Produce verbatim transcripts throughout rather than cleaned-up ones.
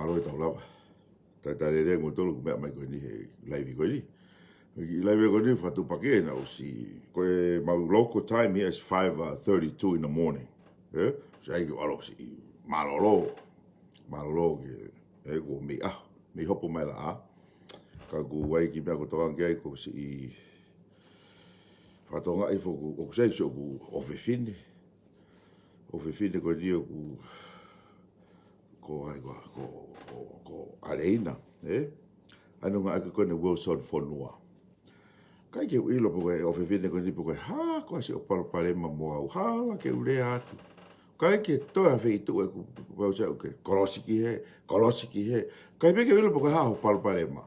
Mālō e tau lava. Talitali lelei kimoutolu ʻoku mou meʻa mai ko eni he laivi ko eni. Laivi ko eni fakatuʻupakē naʻa ku ʻosi, ko e mau local time here is five thirty-two in the morning. Ē? Sai ke ʻalu ʻo siʻi mālōlō. Mālōlō ke, ē, ko e mei ʻaho, mei hopo mai laʻā. Ka ʻoku ʻi ai e kiʻi meʻa ʻoku ou tokanga ki ai, ko e siʻi fakatokangaʻi foki ʻoku sai siʻoku ʻofefine. ʻOfefine ko eni ʻoku, ko hai ko, ko, ko, ko ʻAleina, ē? ʻA ia naʻe ʻoange ko eni Wilson Fonua. ʻIkai ke u ʻilo pe ko e ʻofefine ko eni pe ko e hā, ko e siʻo palopalema mo au, hala ke u lea atu. ʻIkai ke toe ʻi ha feituʻu ʻeku, ʻeku pau sa ʻoku ke kolosi ki hē, kolosi ki hē. ʻIkai pē ke u ʻilo pe ko e hā hoʻo palopalema.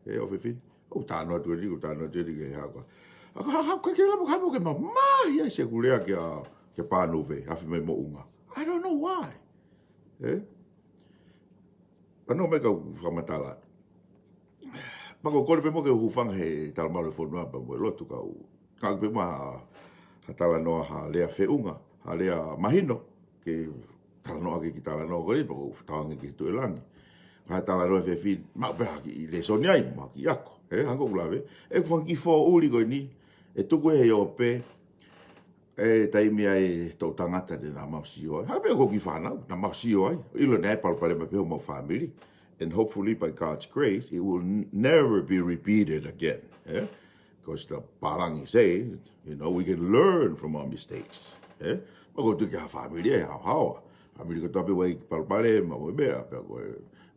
Ē, ʻofefine. ʻOku ou talanoa atu eni, ʻoku ou talanoa atu eni ki he hā ko ē. ʻA, ʻikai ke u ʻilo pe ko e hā ʻoku ke mamahi ai siʻeku lea kia, kia Pānuve, afi mai Moʻunga. I don't know why. Ē? Pea naʻe ʻomai ke u fakamatala. Pea ʻoku ou kole pē muʻa ke u hūfanga he talamalu e fonua pea mo e lotu, ka u, ka u pē muʻa ha, ha talanoa, ha lea feʻunga, ha lea mahino, ke talanoa ki he kiʻi talanoa ko eni, pea ʻoku ou tauange ki he tuʻi langi. Ko e talanoa e fefine, maʻu pē ha kiʻi lēsoni ai, maʻu ha kiʻi ako, ē, hangē ko ʻeku lave. ʻEku fanga kiʻi foʻuli ko eni, ʻe tuku he ʻi ʻOpe, ʻi he taimi ʻa e toʻu tangata te nau mau sio ai. Hangē pē ko e kiʻi fānau, nau mau sio ai. ʻIlo naʻe palopalema pē homau family. And hopefully by God's grace, it will n-, never be repeated again. Ē? Because the pālangi say, you know, we can learn from our mistakes. Ē? Pea ʻoku ou tui ki ha family ʻe haohaoa. Family kotoa pē ʻoku ʻi ai e palopalema, ʻoku ʻi ai e meʻa, pea ko e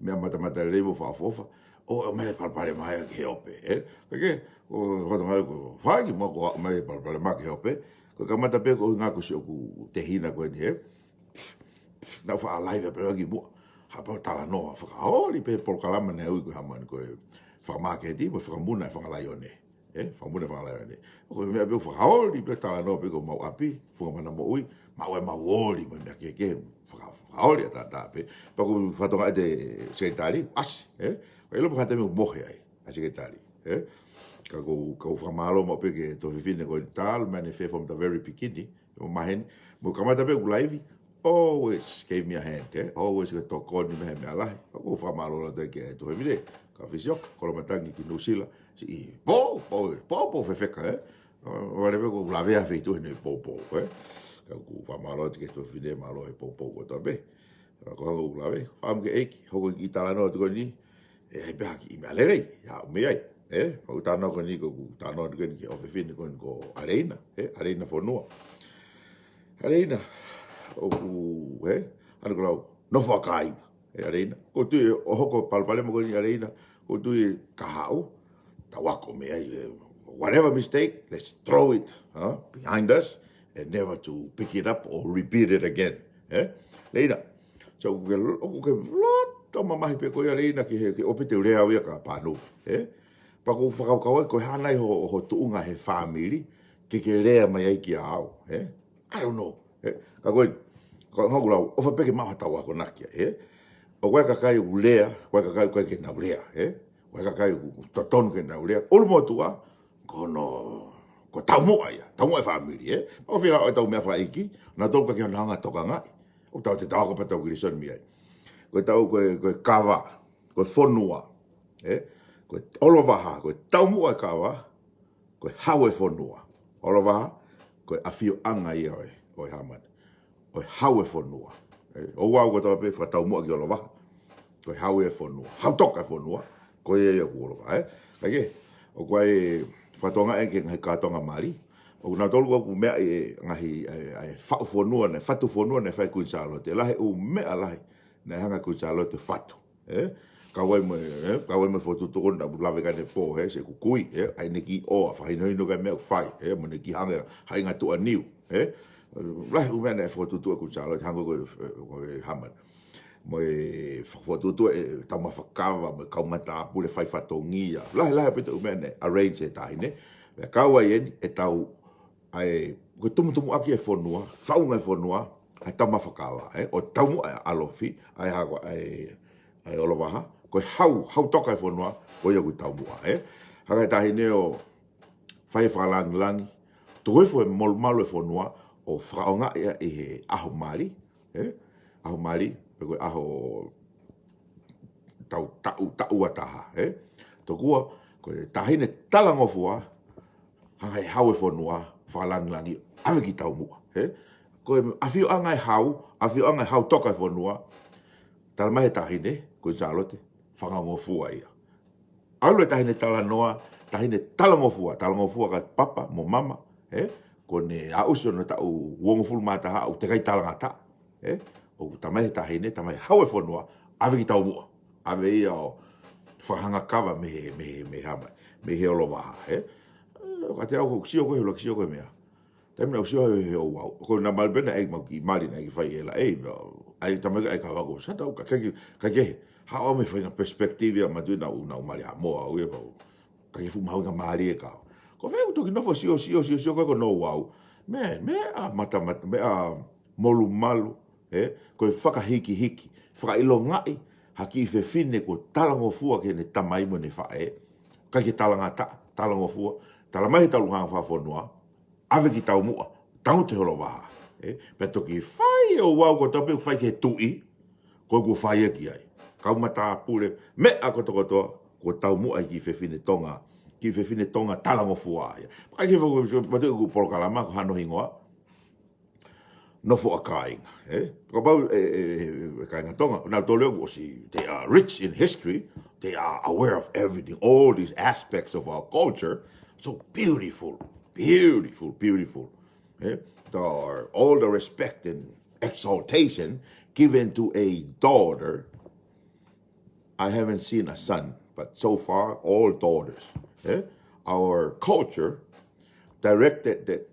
meʻa matamatalelei mo fakaʻofoʻofa. ʻO, ʻomai e palopalema ia ki he ʻOpe, ē? Ka ke, ʻo, hoto ngai ko fai ki mo ko ʻomai e palopalema ki he ʻOpe. Ko e kamata pē ko e ʻuhinga ko siʻoku tehina ko eni, ē? Naʻa ku faʻa laivi pē ki muʻa. Hā pē ʻo talanoa, fakaoli pē polokalama naʻe ui ko e hā mai ko e fakamāketi, mo e fakamuna e fanga laione. Ē, fakamuna e fanga laione. Ko e meʻa pē ʻoku fakaoli pē talanoa pē ki homau ʻapi, funga mana moʻui, maʻu e mau oli, mo e meʻa kehekehe, faka-, fakaoli ʻataʻatā pē. Pea ʻoku ou fakatokangaʻi ʻe he sekelitali, ʻasi, ē? ʻIkai ʻilo pe ko e hā e taimi ʻoku mohe ai, ʻa e sekelitali, ē? Ka ʻoku ou, ka ʻoku ou fakamālō maʻu pē ki he tuofefine ko eni talu mei he fefo from the very beginning, ʻo maheni, mo kamata pē ʻeku laivi, always gave me a hand, ē? Always ke tokoni mei he meʻa lahi. Pea ʻoku ou fakamālō lahi ki he tuofefine, ka fisio, Kolomatangi ki Nuʻusila, siʻi, pō, pō, pō, pō fefeka, ē? ʻO, ʻo vale pē ʻoku ou lavea feituʻu he ne pō, pō, ē? Ka ʻoku ou fakamālō atu ki he tuofefine, mālō e pō, pō kotoa pē. Ka ko e hā ʻoku ou lave, faʻamu ke ʻEiki, hoko e kiʻi talanoa atu ko eni, ʻe ʻi ai pē ha kiʻi meʻa lelei, ia, ʻoku mei ai, ē? ʻOku ou talanoa ko eni, ʻoku ou talanoa atu ko eni ki he ʻofefine ko eni ko ʻAleina, ē? ʻAleina Fonua. ʻAleina, ʻoku, ē? Hangē ko e lau, nofo ʻa kāinga, ē, ʻAleina. ʻOku ou tui, ʻo hoko e palopalema ko eni ʻAleina, ʻoku ou tui ka haʻu, tau ako mei ai, ē, whatever mistake, let's throw it, huh, behind us, and never to pick it up or repeat it again. Ē? ʻAleina. So, ʻoku ke, ʻoku ke loto mamahi pē koe ʻAleina ki he, ki he ʻOpe, te u lea au ia kia Pānuve. Ē? Pea ʻoku ou fakakaukau ai, ko e hā nai ho, ho tuʻunga he family, ke ke lea mai ai kia au. Ē? I don't know. Ē? Ka ko e, ka ʻoku ou lau, ʻofa pē ke maʻu ha tau akonaki, ē? ʻOku ʻi ai e kakai ʻoku lea, ʻoku ʻi ai e kakai ʻoku ʻikai ke nau lea, ē? ʻOku ʻi ai e kakai ʻoku totonu ke nau lea. ʻUlumotuʻa, ko hono, ko e taumuʻa ia, taumuʻa e family, ē? Pea ʻoku ou fie lau e tau meʻa fakaʻeiki, naʻa tau ʻikai ke hanga ʻo tokangaʻi. ʻOku tau te tau ako pea tau kiʻi lēsoni mei ai. Ko e tau, ko e, ko e kava, ko e fonua, ē? Ko e ʻOlovaha, ko e taumuʻa e kava, ko e hau e fonua. ʻOlovaha, ko e ʻafioʻanga ia ʻo e, ʻo e hā mai, ʻo e hau e fonua. Ē, ʻoku ou kotoa pē fakataumuʻa ki ʻOlovaha. Ko e hau e fonua. Hau toka e fonua. Ko ia ia ʻoku ʻOlovaha, ē? Kae kehe, ʻoku ʻi ai e fakatokangaʻi ki he ngaahi kātoanga mali. ʻOku nau tolu ʻoku meʻa ʻi he ngaahi, ʻa e, ʻa e faʻu fonua naʻe, fatu fonua naʻe fai ʻe Kuini Sālote. Lahi e ʻū meʻa lahi naʻe hanga ʻe Kuini Sālote ʻo fatu. Ē? Kau ai mo e, ē? Kau ai mo e fokotuʻutuʻu naʻa ku lave ki ai ʻanepō, ē? Siʻeku kui, ē? ʻA ʻene kiʻi ʻoa, fakahinohino ki he meʻa ʻoku fai, ē? Mo ʻene kiʻi hanga, haʻinga tuʻaniu, ē? Lahi e ʻū meʻa naʻe fokotuʻutuʻu ʻe Kuini Sālote, hangē ko e, ē, ko e hā mai, mo e fokotuʻutuʻu e taumafa kava, mo e kau matāpule fai fatongia. Lahi, lahi pē e ʻū meʻa naʻe arrange ʻe he taʻahine. Pea kau ai eni e tau ʻa e, ko e tumutumu ʻaki e fonua, faʻunga e fonua, ʻa e taumafa kava, ē? ʻO taumuʻa e ʻalofi, ʻa e hā ko ē, ʻa e, ʻa e ʻOlovaha, ko e hau, hau toka e fonua, ko ia ʻoku taumuʻa, ē? Hanga ʻe he taʻahine ʻo fai e fakalāngilangi, tuku hifo e molumalu e fonua, ʻo fakaʻaongaʻi ia ʻi he ʻaho mali, ē? ʻAho mali, pe ko e ʻaho tau taʻu, taʻu ʻa taha, ē? Tokua, ko e taʻahine talangofua, hanga ʻe he hau ʻo e fonua, fakalāngilangi, ʻave ki taumuʻa, ē? Ko e ʻafioʻanga ʻo e hau, ʻafioʻanga ʻo e hau toka ʻo e fonua, talamai ʻe he taʻahine, Kuini Sālote, fakangofua ia. ʻAlu e taʻahine talanoa, taʻahine talangofua, talangofua kia papa mo mama, ē? Ko ʻene aʻusia ʻene taʻu uongofulu mā taha ʻoku teʻeki ai talangataʻa, ē? ʻOku talamai ʻe he taʻahine, talamai ʻe he hau ʻo e fonua, ʻave ki taumuʻa. ʻAve ia ʻo fakahangakava mei he, mei he, mei he hama, mei he olovaha, ē? Ē, ka te au ʻoku sio ko ē, ʻoku sio ko ē meʻa. Taimi naʻa ku sio ai he ouau. Ko ʻena mali pē naʻe ʻikai ke mau kiʻi mali naʻe ʻikai ke fai ʻe laʻei. ʻAi tamai ʻikai ke hava ko sata au ka keki, ka ke. Haʻu au mei he faʻahinga perspective ia matuʻi naʻa ku, naʻa ku mali ʻa moa au ia pau. Ka ke fuʻu mahuʻinga mālie ʻa e kau. Ko fē ʻoku toki nofo sio, sio, sio, sio ko ē ko e ouau. Meʻa, meʻa matamata, meʻa molumalu, ē? Ko e fakahikihiki, fakaʻilongaʻi ha kiʻi fefine kuo talangofua ki heʻene tamai mo ʻene faʻē. ʻIkai ke talangataʻa, talangofua. Talamai ʻe he taulunganga fakafonua, ʻave ki taumuʻa, tangutu he olovaha. Ē, pea toki fai e ouau ko e tapu ʻoku fai ki he tuʻi, ko ē kuo fai ia ki ai. Kau matāpule, meʻa kotokotoa, kuo taumuʻa e kiʻi fefine Tonga, kiʻi fefine Tonga talangofua ia. ʻIkai ke fo-, fo-, mate ʻoku polokalama, ko hono hingoa, Nofo ʻa Kāinga, ē? Kapau ʻe, ʻe, ʻe, ʻe kāinga Tonga, naʻa tau lea ʻosi, they are rich in history, they are aware of everything, all these aspects of our culture, so beautiful, beautiful, beautiful. Eh? The, all the respect and exaltation given to a daughter. I haven't seen a son, but so far, all daughters. Eh? Our culture directed that,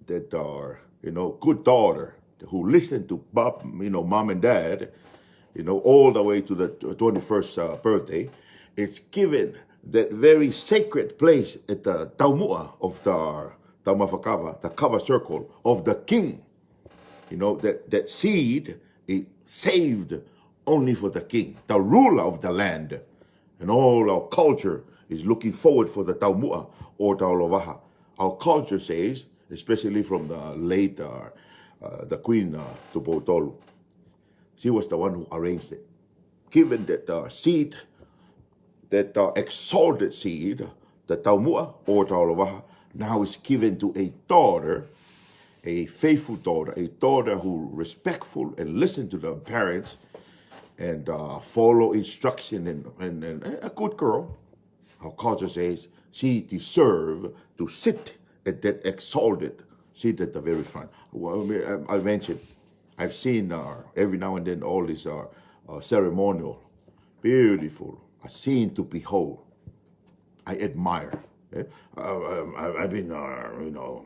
that our, you know, good daughter who listen to Bob, you know, mom and dad, you know, all the way to the twenty-first, uh, birthday, it's given that very sacred place at the taumuʻa of the taumafa kava, the kava circle of the king. You know, that, that seed is saved only for the king, the ruler of the land. And all our culture is looking forward for the taumuʻa ʻo Taulovaha. Our culture says, especially from the late, uh, uh, the Queen, uh, Tupou Tolu, she was the one who arranged it. Given that the seed, that the exalted seed, the taumuʻa ʻo Taulovaha, now is given to a daughter, a faithful daughter, a daughter who respectful and listen to the parents and, uh, follow instruction and, and, and, and a good girl. Our culture says she deserve to sit at that exalted seat at the very front. Well, I mean, I, I mentioned, I've seen, uh, every now and then all these, uh, uh, ceremonial, beautiful, a scene to behold. I admire. Eh? Uh, um, I, I've been, uh, you know,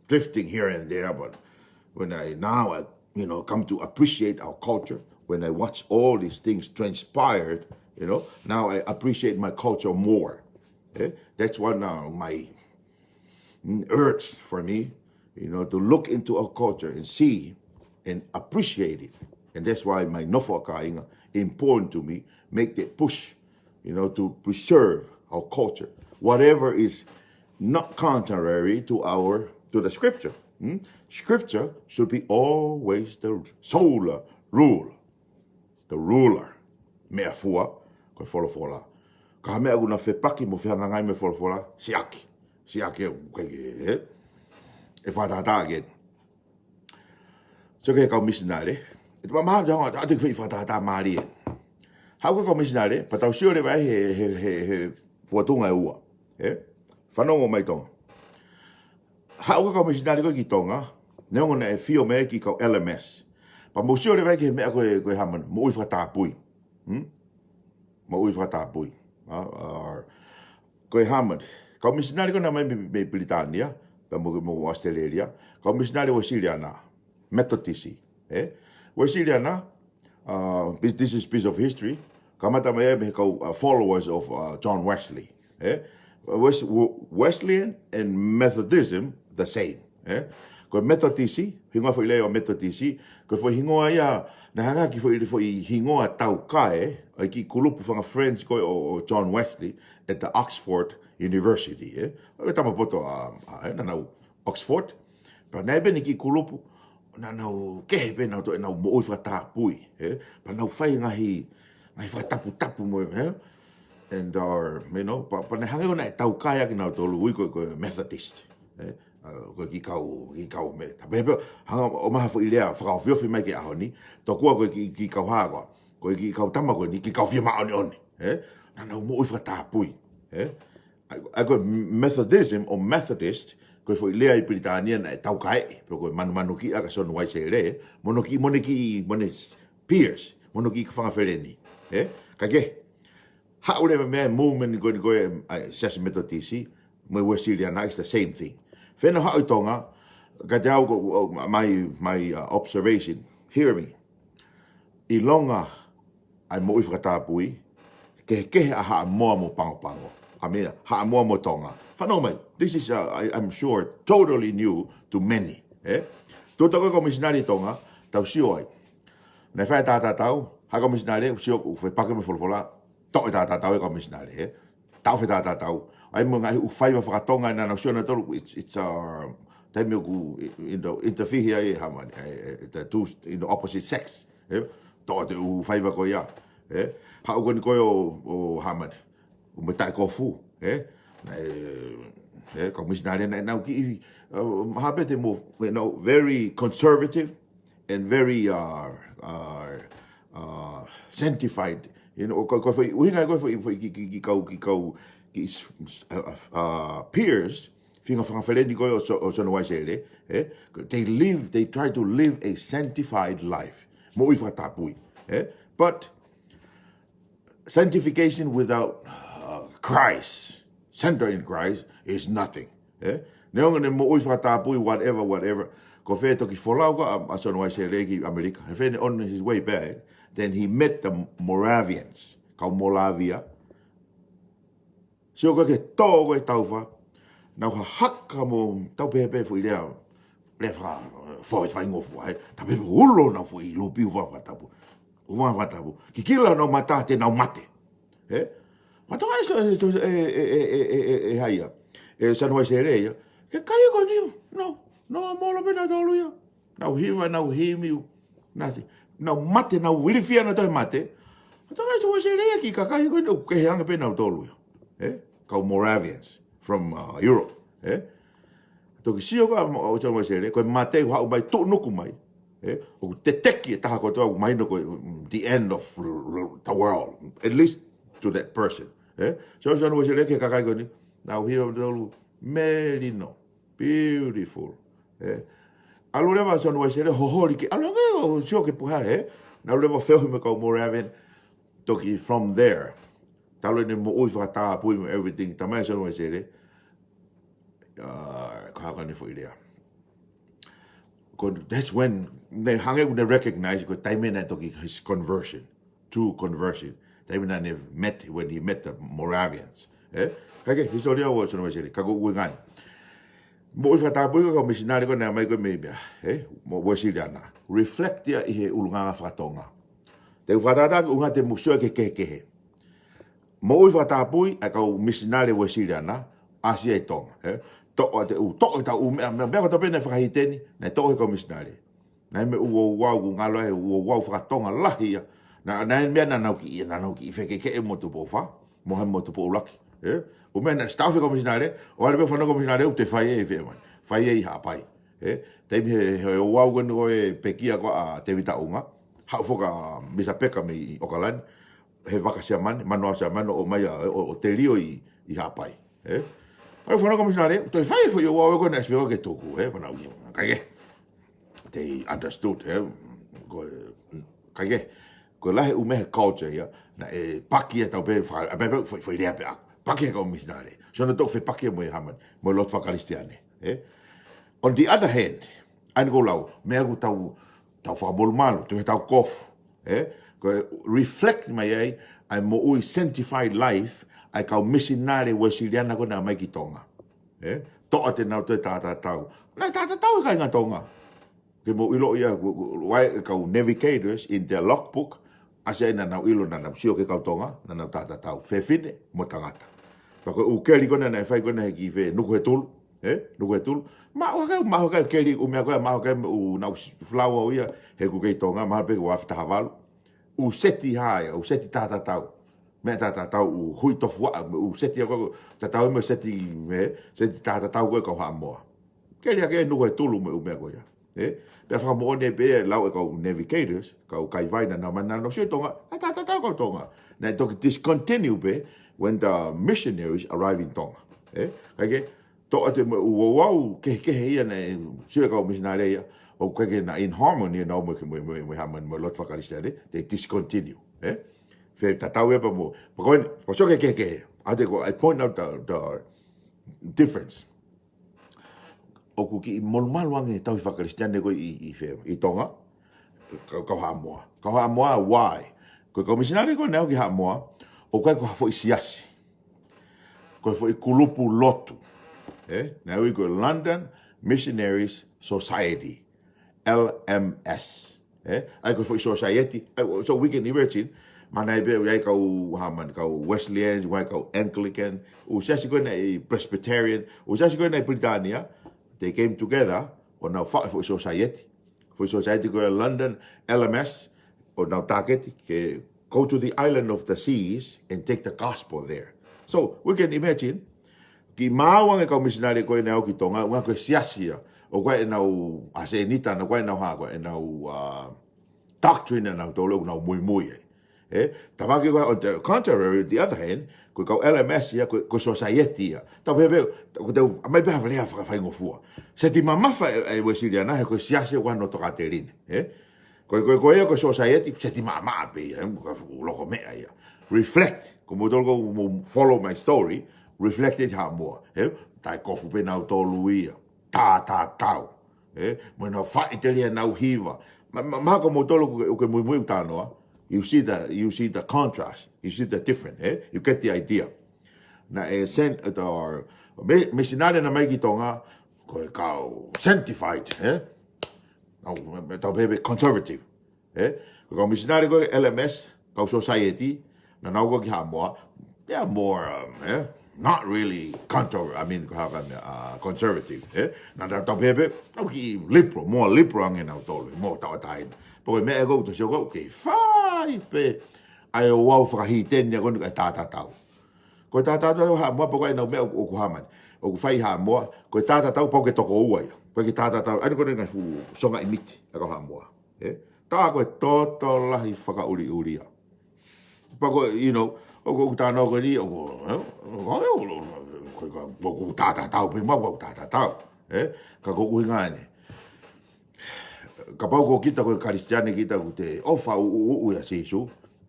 drifting here and there, but when I now, I, you know, come to appreciate our culture, when I watch all these things transpired, you know, now I appreciate my culture more. Eh? That's what now my, mm, urge for me, you know, to look into our culture and see and appreciate it. And that's why my Nofo ʻa Kāinga important to me, make that push, you know, to preserve our culture. Whatever is not contrary to our, to the scripture. Hmm? Scripture should be always the sole rule. The ruler. Meʻafua, ko e folofola. Ka ha meʻa ʻoku na fepaki mo fehangahangai mo e folofola, siʻaki. Siʻaki ʻoku ʻikai ke, eh? ʻE fakatātā ke. So ko e kau misinale. ʻE te mamaha te hanga, ʻa te fai fakatātā mālie. Haʻu ko e kau misinale, pea tau sio leva he, he, he, he fuatunga ʻe ua. Eh? Fanongo mai Tonga. Haʻu ko e kau misinale ko ē ki Tonga, neongo naʻe fio mai e kiʻi kau L M S. Pea mou sio leva ki he meʻa ko ē, ko e hā, moʻui fakatāpui. Hmm? Moʻui fakatāpui. Ah, ah, ko e hā, kau misinale ko ē naʻe ō mai mei, mei Pilitānia, pea mo, mo ʻAositelēlia. Kau misinale Uēsiliana, Metotisi, eh? Uēsiliana, uh, this, this is piece of history. Kamata mai ia mei he kau, uh, followers of, uh, John Wesley, eh? Wes-, W-, Wesleyan and Methodism, the same, eh? Ko e Metotisi, hingoa foʻi lea ʻo Metotisi, ko e foʻi hingoa ia, naʻe hanga ki he foʻi, foʻi hingoa taukae ʻo e kiʻi kulupu fanga friends ko ē ʻo, ʻo John Wesley at the Oxford University, eh? Ko e tama poto ʻa, ʻa, eh, naʻa nau Oxford, pea naʻe pē ʻene kiʻi kulupu, naʻa nau kehe pē ʻenau toe, ʻenau moʻui fakatāpui, eh? Pea nau fai e ngaahi, ʻAi fakataputapu mo e, ē? And, uh, you know, pea, pea ne hangē ko ē naʻe taukaeʻaki kinautolu ʻi he ko e, ko e Methodist, ē? Uh, ko e kiʻi kau, kiʻi kau me. Tape pē, hanga ʻo ʻomai ha foʻi lea fakaofiofi mai ki he ʻaho ni, tokua ko e kiʻi, kiʻi kau hā koā, ko e kiʻi kau tama ko eni, kiʻi kau fie māʻoniʻoni, ē? Naʻa nau moʻui fakatapui, ē? ʻA ia, ʻa ia ko e Methodism ʻo Methodist, ko e foʻi lea ʻi Pilitānia naʻe taukaeʻi, pe ko e manumanukiʻa kia Sione Uaisele, mo hono kiʻi, mo hono kiʻi, mo hono peers, mo hono kiʻi fanga feleni, ē? Kae kehe, haʻu leva mei ai e movement ko eni ko e, ʻa e Siasi Metotisi, mo e Uēsiliana, it's the same thing. Fēnau haʻu ʻi Tonga, kiate au ko, my, my, uh, observation, hear me. ʻIlonga ʻa e moʻui fakatapui, kehekehe ʻa Haʻamoa mo Pangopango. ʻA meʻa, Haʻamoa mo Tonga. Fanongo mai, this is, uh, I, I'm sure, totally new to many, ē? Tuʻu atu ko e kau misinale ʻi Tonga, tau sio ai. Naʻe fai e tātātau, haʻu e kau misinale, sio ʻoku fepaki mo e folofola, toʻo e tātātau ʻe he kau misinale, ē? Taʻofi e tātātau. ʻA ia mo e ngaahi ʻū faiva fakatonga naʻa nau sio nautolu, it's, it's, uh, taimi ʻoku, you know, interfere ai e hā mai, e, e, the two, you know, opposite sex, ē? Toʻo atu e ʻū faiva ko ia, ē? Haʻu ko eni ko ē ʻo, ʻo hā mai, ʻo mo e taʻe kofu, ē? Naʻe, ē, kau misinale naʻa nau kiʻi, uh, hā pē te mo, you know, very conservative, and very, uh, uh, uh, sanctified. You know, ko, ko e foʻi, ʻuhinga ko e foʻi, foʻi kiʻi, kiʻi, kiʻi kau, kiʻi kau, kiʻi s-, s-, uh, uh, uh, peers, faʻahinga fanga feleni ko ē ʻo So-, ʻo Sione Uaisele, ē? They live, they try to live a sanctified life. Moʻui fakatapui, ē? But sanctification without, uh, Christ, center in Christ, is nothing. Ē? Neongo ʻene moʻui fakatapui, whatever, whatever. Ko fē toki folau ko ē ʻa, ʻa Sione Uaisele ki ʻAmelika. He fēfē ne on his way back, then he met the Moravians, kau Molavia. Sio ko ē ki he tō ko ē ʻa e taufa, nau hahaka mo tau pehē pē foʻi lea, lea faka-, fo-, faingofua, ē. Tape pē ulo nau foʻi lupi ʻuhinga fakatapu. ʻUhinga fakatapu. Kikila honau mata te nau mate. Ē? Mata ai so, e, e, e, hā ia. E Sione Uaisele ia. Ke kai ko eni, no, no, molo pē nautolu ia. Nau hiva, nau himi, nothing. Nau mate, nau ilifia nautolu he mate. Mata ai so Uaisele ia ki he kakai ko eni, ʻoku kehe ange pē nautolu ia. Ē? Kau Moravians from, uh, Europe. Ē? Toki sio ko ē ʻa Sione Uaisele, ko e mate ʻoku haʻu mai tuʻunuku mai. Ē? ʻOku teteki e taha kotoa ʻoku mahino ko e, mm, the end of l-, l-, the world, at least to that person. Ē? So Sione Uaisele ki he kakai ko eni, nau hiva nautolu, melino, beautiful. Ē? ʻAlu leva Sione Uaisele, hoholi ki, ʻalu ange ʻo sio ki he puha, ē? Naʻa ʻalu leva feohi mo e kau Moravian, toki from there. Talu ʻene moʻui fakatapui mo everything, talamai ʻe Sione Uaisele, uh, ko e hā ko ʻene foʻi lea. Ko, that's when, ne hangē ʻoku ne recognize ko e taimi naʻe toki his conversion, true conversion. Taimi naʻa ne met, when he met the Moravians. Ē? Kae kehe, hisitōlia ʻo Sione Uaisele, ka ko e ʻuhinga ia. Moʻui fakatapui ko e kau misinale ko ē naʻe ʻomai ko ē mei meʻa, ē? Mo Uēsiliana. Reflect ia ʻi he ʻulungaanga fakatonga. Te u fakatātā ki he ʻuhinga te mou sio ki he kehekehe. Moʻui fakatapui ʻa e kau misinale Uēsiliana, ʻasi ai ʻi Tonga, ē? Toʻo atu e ʻū, toʻo atu e ʻū meʻa, meʻa, meʻa kotoa pē naʻe fakahīteni, naʻe toʻo ʻe he kau misinale. Naʻe ʻi ai mo e ʻū ouau, ʻoku ngalo ai e ʻū ouau fakatonga lahi ia. Naʻe, naʻe ʻi ai e meʻa naʻa nau kiʻi, naʻa nau kiʻi fekekeʻi mo Tupou Fā, mo Haʻa mo Tupou ʻUluaki, ē? ʻŪ meʻa naʻe sitaufi ʻe he kau misinale, ʻo ʻalu pē fanongo kau misinale, ʻoku toe fai ʻe he fiemaʻu, fai ʻe he Haʻapai. Ē, taimi he, he ouau ko eni ko e pekia ko ē ʻa Tēvita ʻUnga, haʻu foki ʻa Misa Peka mei ʻAokalani, he vaka Siamane, manoa Siamane, ʻo ʻomai ʻo, ʻo, ʻo telio ʻi, ʻi Haʻapai. Ē? ʻAlu fanongo kau misinale, toe fai foʻi ouau ko ē naʻe ʻasi foki ke tuku, ē, mana uki, kae kehe. They understood, ē, ko e, kae kehe, ko e lahi e ʻū meʻa he culture ia, naʻe paki ʻe tau pē, fa-, a pē, pē, foʻi, foʻi lea pē ʻaku. Paki ʻe he kau misinale. So naʻa nau toki fepaki mo e hā mai, mo e lotu fakakalisitiane. Ē? On the other hand, ʻa eni ʻoku ou lau, meʻa ʻoku tau, tau fakamolumalu, tau, tau kofu, ē? Ko e reflect mai ai, ʻa e moʻui sanctified life, ʻa e kau misinale Uēsiliana ko ē naʻe ʻomai ki Tonga. Ē? Toʻo atu ʻenau toe tātātau. Naʻe tātātau e kāinga Tonga. Ke mou ʻilo ia, ko, ko, ʻa e kau navigators in their logbook, ʻasi ai naʻa nau ʻilo naʻa nau sio ki he kau Tonga, naʻa nau tātātau, fefine mo tangata. Pea ko e ʻū keli ko ena naʻe fai ko ena he kiʻi fe, Nukuhetulu, ē? Nukuhetulu. Maʻu hake, maʻu hake keli ʻū meʻa ko ē, maʻu hake mo e ʻū naʻa ku s-, flau au ia, he ʻoku kei Tonga, mahalo pē ʻoku ua afe taha valu. ʻū seti hā ia, ʻū seti tātatau. Meʻa tātatau, ʻū hui tofuaʻa, ʻū seti ako, tatau mo e seti, mo e seti tātatau ko ē kau Haʻamoa. Keli hake nuku he tulu mo e ʻū meʻa ko ia. Ē? Pea fakamoʻoni pē lau e kau navigators, kau kaivai naʻa nau ō mai naʻa nau sio Tonga, ʻa e tātatau kau Tonga. Naʻe toki discontinue pē when the missionaries arrive in Tonga. Ē? Kae kehe, toʻa te mo e ʻū ouau kehekehe ia naʻe sio e kau misinale ia, ʻoku ʻikai ke na in harmony ʻenau mo e, mo e, mo e, mo e Haʻamoa, mo e lotu faka-Kalisitiane, they discontinue. Ē? Fēfē tatau ia pea mo, pea ko eni, ko e sio kehekehe. ʻA ia ko e, I point out the, the difference. ʻOku kiʻi molumalu ange e tauhi faka-Kalisitiane ko ē ʻi, ʻi fē, ʻi Tonga, kau, kau Haʻamoa. Kau Haʻamoa, why? Ko e kau misinale ko ē naʻe ō ki Haʻamoa, ʻoku ʻikai ko ha foʻi siasi. Ko e foʻi kulupu lotu. Ē? Naʻe ui ko e London Missionaries Society, L M S. Ē? ʻA ia ko e foʻi society, ʻa ia, so we can imagine, mahalo pē ʻoku ʻi ai e kau Haʻamoa, kau Wesleyans, ʻoku ʻi ai e kau Anglican, ʻū siasi ko ē naʻe Presbyterian, ʻū siasi ko ē naʻe Pilitānia, they came together, ʻo nau faʻu e foʻi society. Foʻi society ko e London L M S, ʻo nau tāketi ke go to the island of the seas and take the gospel there. So, we can imagine, kiʻi maau ange e kau misinale ko ē naʻe ō ki Tonga, ʻuhinga ko e siasi ia, ʻoku ʻi ai ʻenau ʻasenita, ʻoku ʻi ai ʻenau hā, ʻoku ʻi ai ʻenau, uh, doctrine ʻanautolu ʻoku nau muimui ai. Ē, tafoki ko ē, on the contrary, the other hand, ko e kau L M S ia, ko e, ko e society ia. Tau pehē pē, ko e tau, ʻomai pē ha lea fakafaingofua. Seti mamafa e, e Uēsiliana, he ko e siasi ʻoku ʻi ai hono tokāteline. Ē? Ko e, ko e, ko e, ko e society, seti maʻamaʻa pē ia, ē, ko e fuʻu loko meʻa ia. Reflect, ko moutolu ʻoku mou follow my story, reflect it Haʻamoa. Ē? Taʻe kofu pē nautolu ia. Tātatau. Ē? Mo ʻenau faʻiteliha ʻenau hiva. Ma, ma, ma ko moutolu ʻoku ke, ʻoku ke muimui ʻoku talanoa. You see the, you see the contrast. You see the difference, ē? You get the idea. Naʻe sen-, or, mi-, misinale naʻa nau ō mai ki Tonga, ko e kau sanctified, ē? Nau, tau pehē pē conservative, ē? Ko e kau misinale ko ē L M S, kau society, naʻa nau ō ki Haʻamoa, they are more, um, ē? Not really contro-, I mean, ko e hā e meʻa, uh, conservative, ē? Naʻa nau tau pehē pē, nau kiʻi liberal, more liberal ange nautolu, more tauʻatāina. Pea ko e meʻa ē ʻoku te sio ko ē, ʻoku kei fai pē ʻa e ouau fakahīteni ko eni ʻa e tātatau. Ko e tātatau Haʻamoa, pea ko ʻenau meʻa ʻoku, ʻoku hā mai. ʻOku fai Haʻamoa, ko e tātatau pau ke toko ua ia. Pea ke tātatau, ʻa eni ko eni ngaahi fuʻu songa ʻi miti, ʻa e kau Haʻamoa. Ē? Tā ko e toto lahi fakaʻuliʻulia. Pea ko, you know, ʻoku, ʻoku talanoa ko eni, ʻoku, ē? ʻOku, ʻoku, ʻoku tātatau, pea mo ʻoku tātatau. Ē? Ka ko e ʻuhinga eni. Kapau ko kita ko e Kalisitiane kita ʻoku te ʻofa ʻuʻuʻu ʻia Sīsū,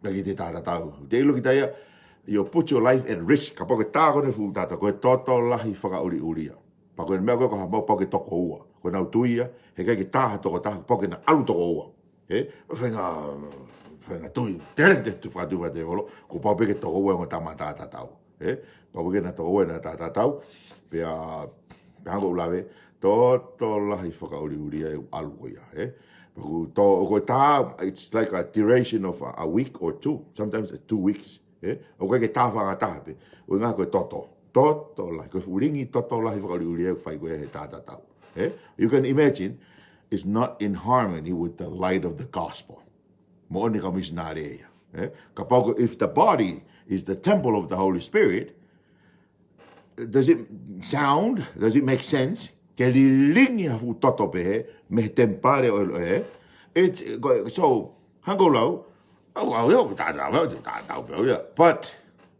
ka ki te tātatau. Te ʻilo kita ia, you put your life at risk, kapau ke tā ko eni fuʻu tātatau, ko e toto lahi fakaʻuliʻulia. Pea ko e meʻa ko ē ko Haʻamoa pau ke toko ua. Ko ʻenau tui ia, heʻikai ke tā ha tokotaha, pau ke na ʻalu toko ua. Ē? Faʻahinga, faʻahinga tui, tele te tu fatu fa te olo, ko pau pē ke toko ua mo tama tātatau. Ē? Pau pē ke na toko ua na tātatau, pea, pea hangē ko ʻeku lave, toto lahi fakaʻuliʻulia ʻoku ʻalu ko ia, ē? Pea ko e to-, ko e tā, it's like a duration of a, a week or two, sometimes two weeks, ē? ʻOku ʻikai ke tā faʻahinga taha pē, ʻuhinga ko e toto, toto lahi, ko e fuʻu lingi toto lahi fakaʻuliʻulia ʻoku fai ko ē he tātatau, ē? You can imagine, it's not in harmony with the light of the gospel. Moʻoni kau misinale ia. Ē? Kapau ko, if the body is the temple of the Holy Spirit, does it sound, does it make sense? Ke lilingi ha fuʻu toto pehē, mei he temipale ʻo e, ē? It's, ko, so, hangē ko e lau, au, au, au, tā, tā, au, tā, tā, au, au, ia. But,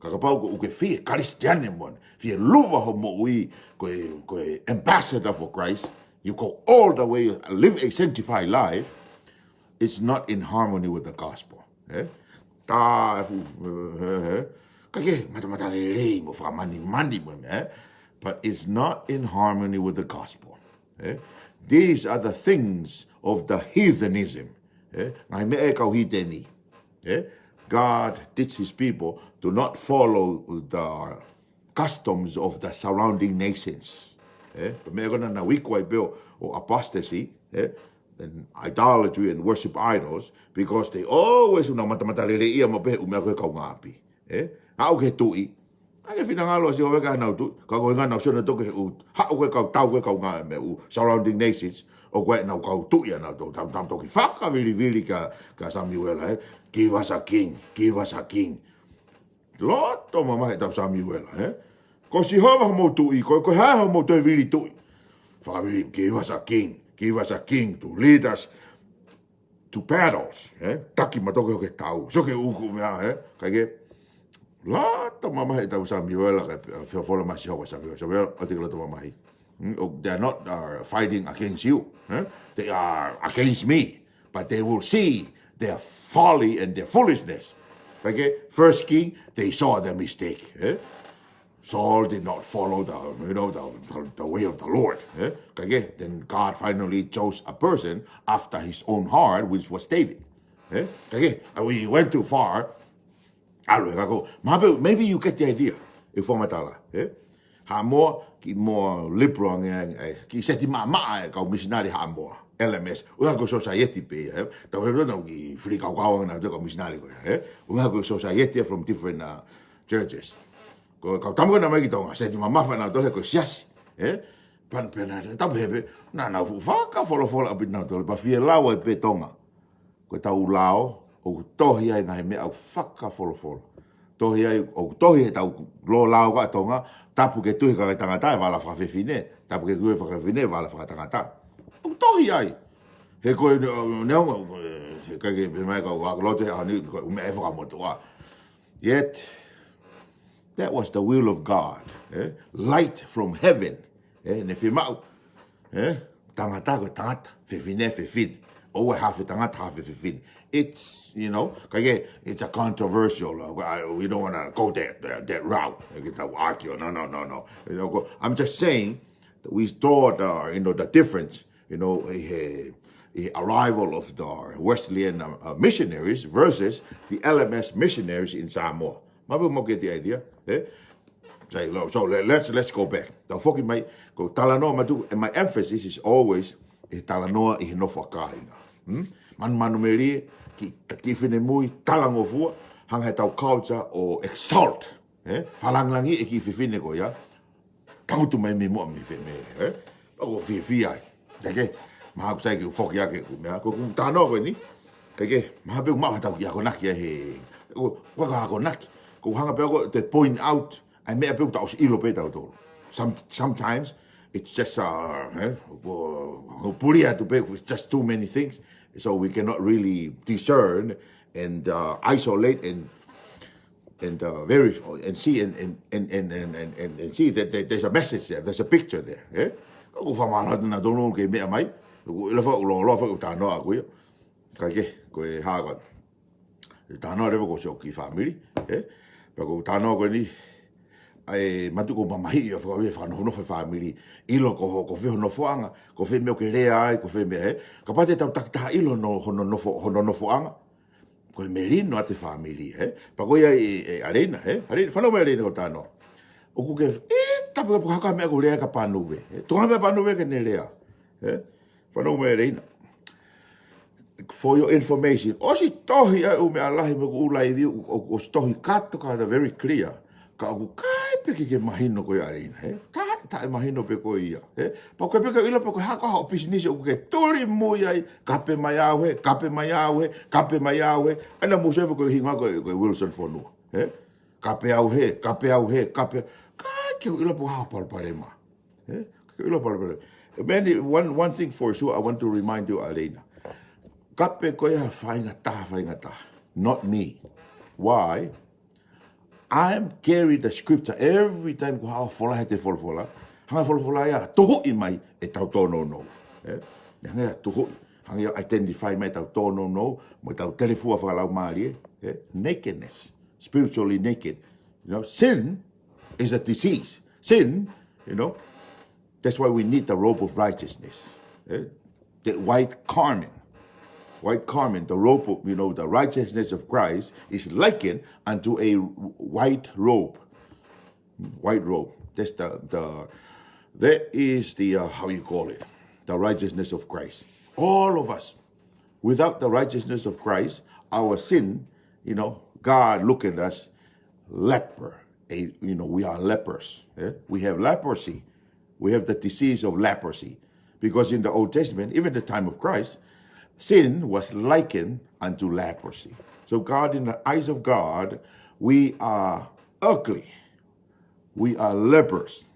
ka kapau ko, ʻoku ke fie Kalisitiane moʻoni, fie luva hoʻo moʻui, ko e, ko e ambassador for Christ, you go all the way, live a sanctified life, it's not in harmony with the gospel. Ē? Tā e fuʻu, ē, ē, ē. Ka ke matamatalelei mo fakamanimani mo e meʻa, ē? But it's not in harmony with the gospel. Ē? These are the things of the heathenism. Ē? Ngaahi meʻa ʻa e kau hīteni. Ē? God teach his people to not follow the customs of the surrounding nations. Ē? Meʻa ko ena naʻa nau iku ai pē ʻo apostasy, ē? And idolatry and worship idols, because they always ʻoku nau matamatalelei ia mo pehē ʻū meʻa ko ē kaungāʻapi. Ē? Aʻu ki he tuʻi, ʻikai ke finangalo ʻa Sihova ke ʻanau tuʻi, ka ko e ʻuhinga naʻa nau sio nautolu ki he ʻū, haʻu ko ē kau tau ko ē kaungāʻapi mo e ʻū surrounding nations, ʻOku ʻi ai ʻenau kau tuʻi ʻanautolu, tau, tau toki fakavilivili kia, kia Samiuela, ē? Give us a king, give us a king. Loto mamahi ʻetau Samiuela, ē? Ko Sihova hoʻomou tuʻi, ko, ko e hā hoʻomou toe vili tuʻi? Fakavili, give us a king, give us a king to lead us to battles, ē? Taki mautolu ki he tau. Sio ki he ʻū meʻa, ē? Kae kehe, loto mamahi ʻetau Samiuela, kae folofola mai Sihova kia Samiuela, Samiuela, ʻoua te ke loto mamahi. Mm, oh, they're not, uh, fighting against you, ē? They are against me, but they will see their folly and their foolishness. Kae kehe, First King, they saw their mistake, ē? Saul did not follow the, you know, the, the, the way of the Lord, ē? Kae kehe, then God finally chose a person after his own heart, which was David, ē? Kae kehe, and we went too far. ʻAlu ē, ka ko, mahalo pē, maybe you get the idea, ʻeku fakamatala, ē? Haʻamoa, kiʻi more liberal ange, ange, ē, kiʻi seti maʻamaʻa e kau misinale Haʻamoa, L M S. ʻUhinga ko e society pē ia, ē? Tau pehē naʻa nau kiʻi fili kaukau ange nautolu e kau misinale ko ia, ē? ʻUhinga ko e society from different, uh, churches. Ko e kau tama ko ē naʻe ʻomai ki Tonga, seti mamafa nautolu ko e siasi, ē? Pea, pea naʻa, tau pehē pē, naʻa nau fuʻu fakafolofola ʻaupito nautolu, pea fie lau ai pē Tonga. Ko ʻetau lao, ʻoku tohi ai e ngaahi meʻa ʻoku fakafolofola. Tohi ai, ʻoku tohi heʻetau lo-, lao ko ē ʻa Tonga, tapu ke tuhi e kakai tangata e vala fakafefine, tapu ke tuhi e fakafefine e vala fakatangata. ʻOku tohi ai. He ko e, ne, ne, ne, he ʻikai ke pehē mai ka ʻoku ou lotu he ʻaho ni, ko e meʻa ē fakamotuʻa. Yet, that was the will of God, ē? Light from heaven, ē? Ne fiemaʻu, ē? Tangata ko e tangata, fefine, fefine. ʻOua ʻe hafe tangata, hafe fefine. It's, you know, kae kehe, it's a controversial, uh, I, we don't wanna go that, that, that route. Ke tau argue, no, no, no, no. You know, ko, I'm just saying that we draw the, you know, the difference, you know, he, he arrival of the Wesleyan, uh, uh, missionaries versus the L M S missionaries in Samoa. Mahalo pē ʻoku mou get the idea, ē? Sai, lo-, so let, let's, let's go back. Tau foki mai, ko e talanoa mautolu, and my emphasis is always ʻi he talanoa ʻi he nofo ʻa kāinga. Hmm? Manu, manumelie, kiʻi, kiʻi finemui, talangofua, hanga heʻetau culture ʻo exalt, ē? Fakalāngilangiʻi e kiʻi fefine ko ia, tangutu mai mei muʻa mei fē, mei, ē? ʻOku ou fiefia ai. Kae kehe, mahalo ʻoku sai ke u foki ake ki he meʻa, ko ʻeku talanoa ko eni. Kae kehe, mahalo pē ʻoku maʻu haʻatau kiʻi akonaki ai he, ʻoku, ʻoku ʻikai ko e akonaki. ʻOku ou hanga pē au ko ē ʻo point out ʻa e meʻa pē ʻoku tau ʻosi ʻilo pē tautolu. Some, sometimes, it's just, uh, ē, ʻoku, ʻoku puli atu pē, it's just too many things. So we cannot really discern and, uh, isolate and and, uh, verify and see and, and, and, and, and, and, and, and see that there, there's a message there, there's a picture there, ē? Ka ʻoku ou fakamālō atu nautolu ki he meʻa mai, ʻoku ʻilo foki ʻoku lōloa foki ʻeku talanoa ʻaʻaku ia. Kae kehe, ko e hā ko ē. Talanoa leva ko e sio ki he fāmili, ē? Pea ko e talanoa ko eni, ʻa e mautolu ʻoku mamahiʻi ʻo fakaʻuhi fakanofonofo e fāmili, ʻilo ko ho, ko fē ho nofoʻanga, ko fē meʻa ʻoku ke lea ai, ko fē meʻa, ē? Kapau te tau takitaha ʻilo hono, hono nofo, hono nofoʻanga, ko e melino ʻa e fāmili, ē? Pea ko ia ʻe, ʻe ʻAleina, ē? ʻAleina, fanongo mai ʻAleina ko e talanoa. ʻOku ke, ē, tapu ka puka haka meʻa ʻoku lea kia Pānuve, ē? Tuku ha meʻa Pānuve ke ne lea, ē? Fanongo mai ʻAleina. For your information, ʻosi tohi ʻa e ʻū meʻa lahi mo e ʻū laivi, ʻo, ʻo, ʻosi tohi kātoa ka very clear. Ka ʻoku ʻikai pē ke ke mahino koe ʻAleina, ē? Taʻe, taʻe mahino pē koe ia, ē? Pea ʻoku ʻikai pē ke ʻilo pe ko e hā koā hoʻo pisinisi ʻoku ke tuli mui ai, kape mai au hē, kape mai au hē, kape mai au hē. ʻA ia naʻa mou sio ko e hingoa ko ē, ko e Wilson Fonua, ē? Kape au hē, kape au hē, kape. ʻIkai ke u ʻilo pe ko e hā hoʻo palopalema, ē? ʻIkai ke u ʻilo palopalema. Man, one, one thing for sure, I want to remind you, ʻAleina. Kape ko ia faingataʻa, faingataʻa. Not me. Why? I am carry the scripture every time ko e hā e folofola he te folofola. Hanga folofola ia ʻo tuhuʻi mai ʻetau tōnounou, ē? Ne hanga ia ʻo tuhuʻi, hanga ia ʻo identify mai ʻetau tōnounou mo ʻetau telefua fakalaumālie, ē? Nakedness, spiritually naked. You know, sin is a disease. Sin, you know, that's why we need the robe of righteousness, eh? That white garment. White garment, the robe of, you know, the righteousness of Christ is likened unto a white robe. White robe. That's the, the, that is the, uh, how you call it, the righteousness of Christ. All of us, without the righteousness of Christ, our sin, you know, God look at us leper. A, you know, we are lepers, eh? We have leprosy. We have the disease of leprosy. Because in the Old Testament, even the time of Christ, sin was likened unto leprosy. So God, in the eyes of God, we are ugly. We are lepers.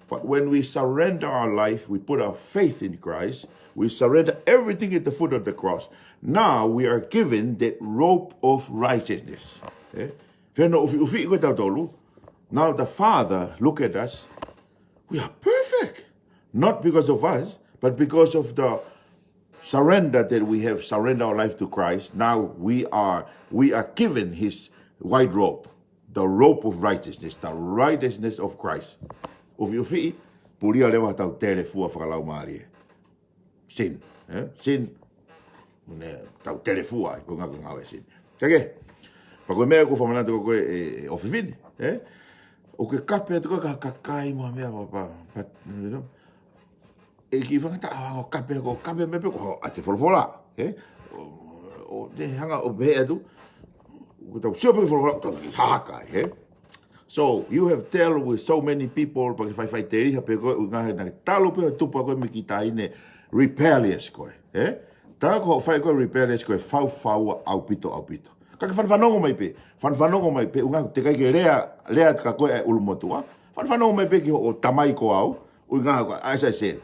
But when we surrender our life, we put our faith in Christ, we surrender everything at the foot of the cross. Now we are given that robe of righteousness. Eh? Fēnō ufi ufi ko tautolu. Now the Father look at us. We are perfect. Not because of us, but because of the surrender that we have surrendered our life to Christ. Now we are we are given his white robe, the robe of righteousness, the righteousness of Christ. Ufi ufi, pulia leva tau telefua fakalaumālie. Sin, eh? Sin. Ne, tau telefua, ko ngā ko ngā sin. Kake, pa ko e meʻa ko famanatu ko e, e, ʻofefine, eh? ʻOku ke kape atu ko e kakai mo e meʻa pa, pa, pa, you know? E ki fanga ta, a, ʻo kape, ko kape meʻa pē ko ʻete folofola, eh? ʻO, ʻo te hanga ʻo pehē atu, ko tau sio pē folofola, tau ki hahaka, eh? So, you have dealt with so many people, pa ke faifai teliha pē ko e ʻuhinga he naʻe talu pē ʻo tupu ko e mei ki taine rebellious ko e, eh? Tā ko e fai ko e rebellious ko e faufau ʻaupito, ʻaupito. Ka ke fanafanongo mai pē, fanafanongo mai pē, ʻuhinga te kai ke lea, lea ka ko e ʻulumotuʻa, fanafanongo mai pē ki hoʻo tamai ko au, ʻuhinga ko e, as I said,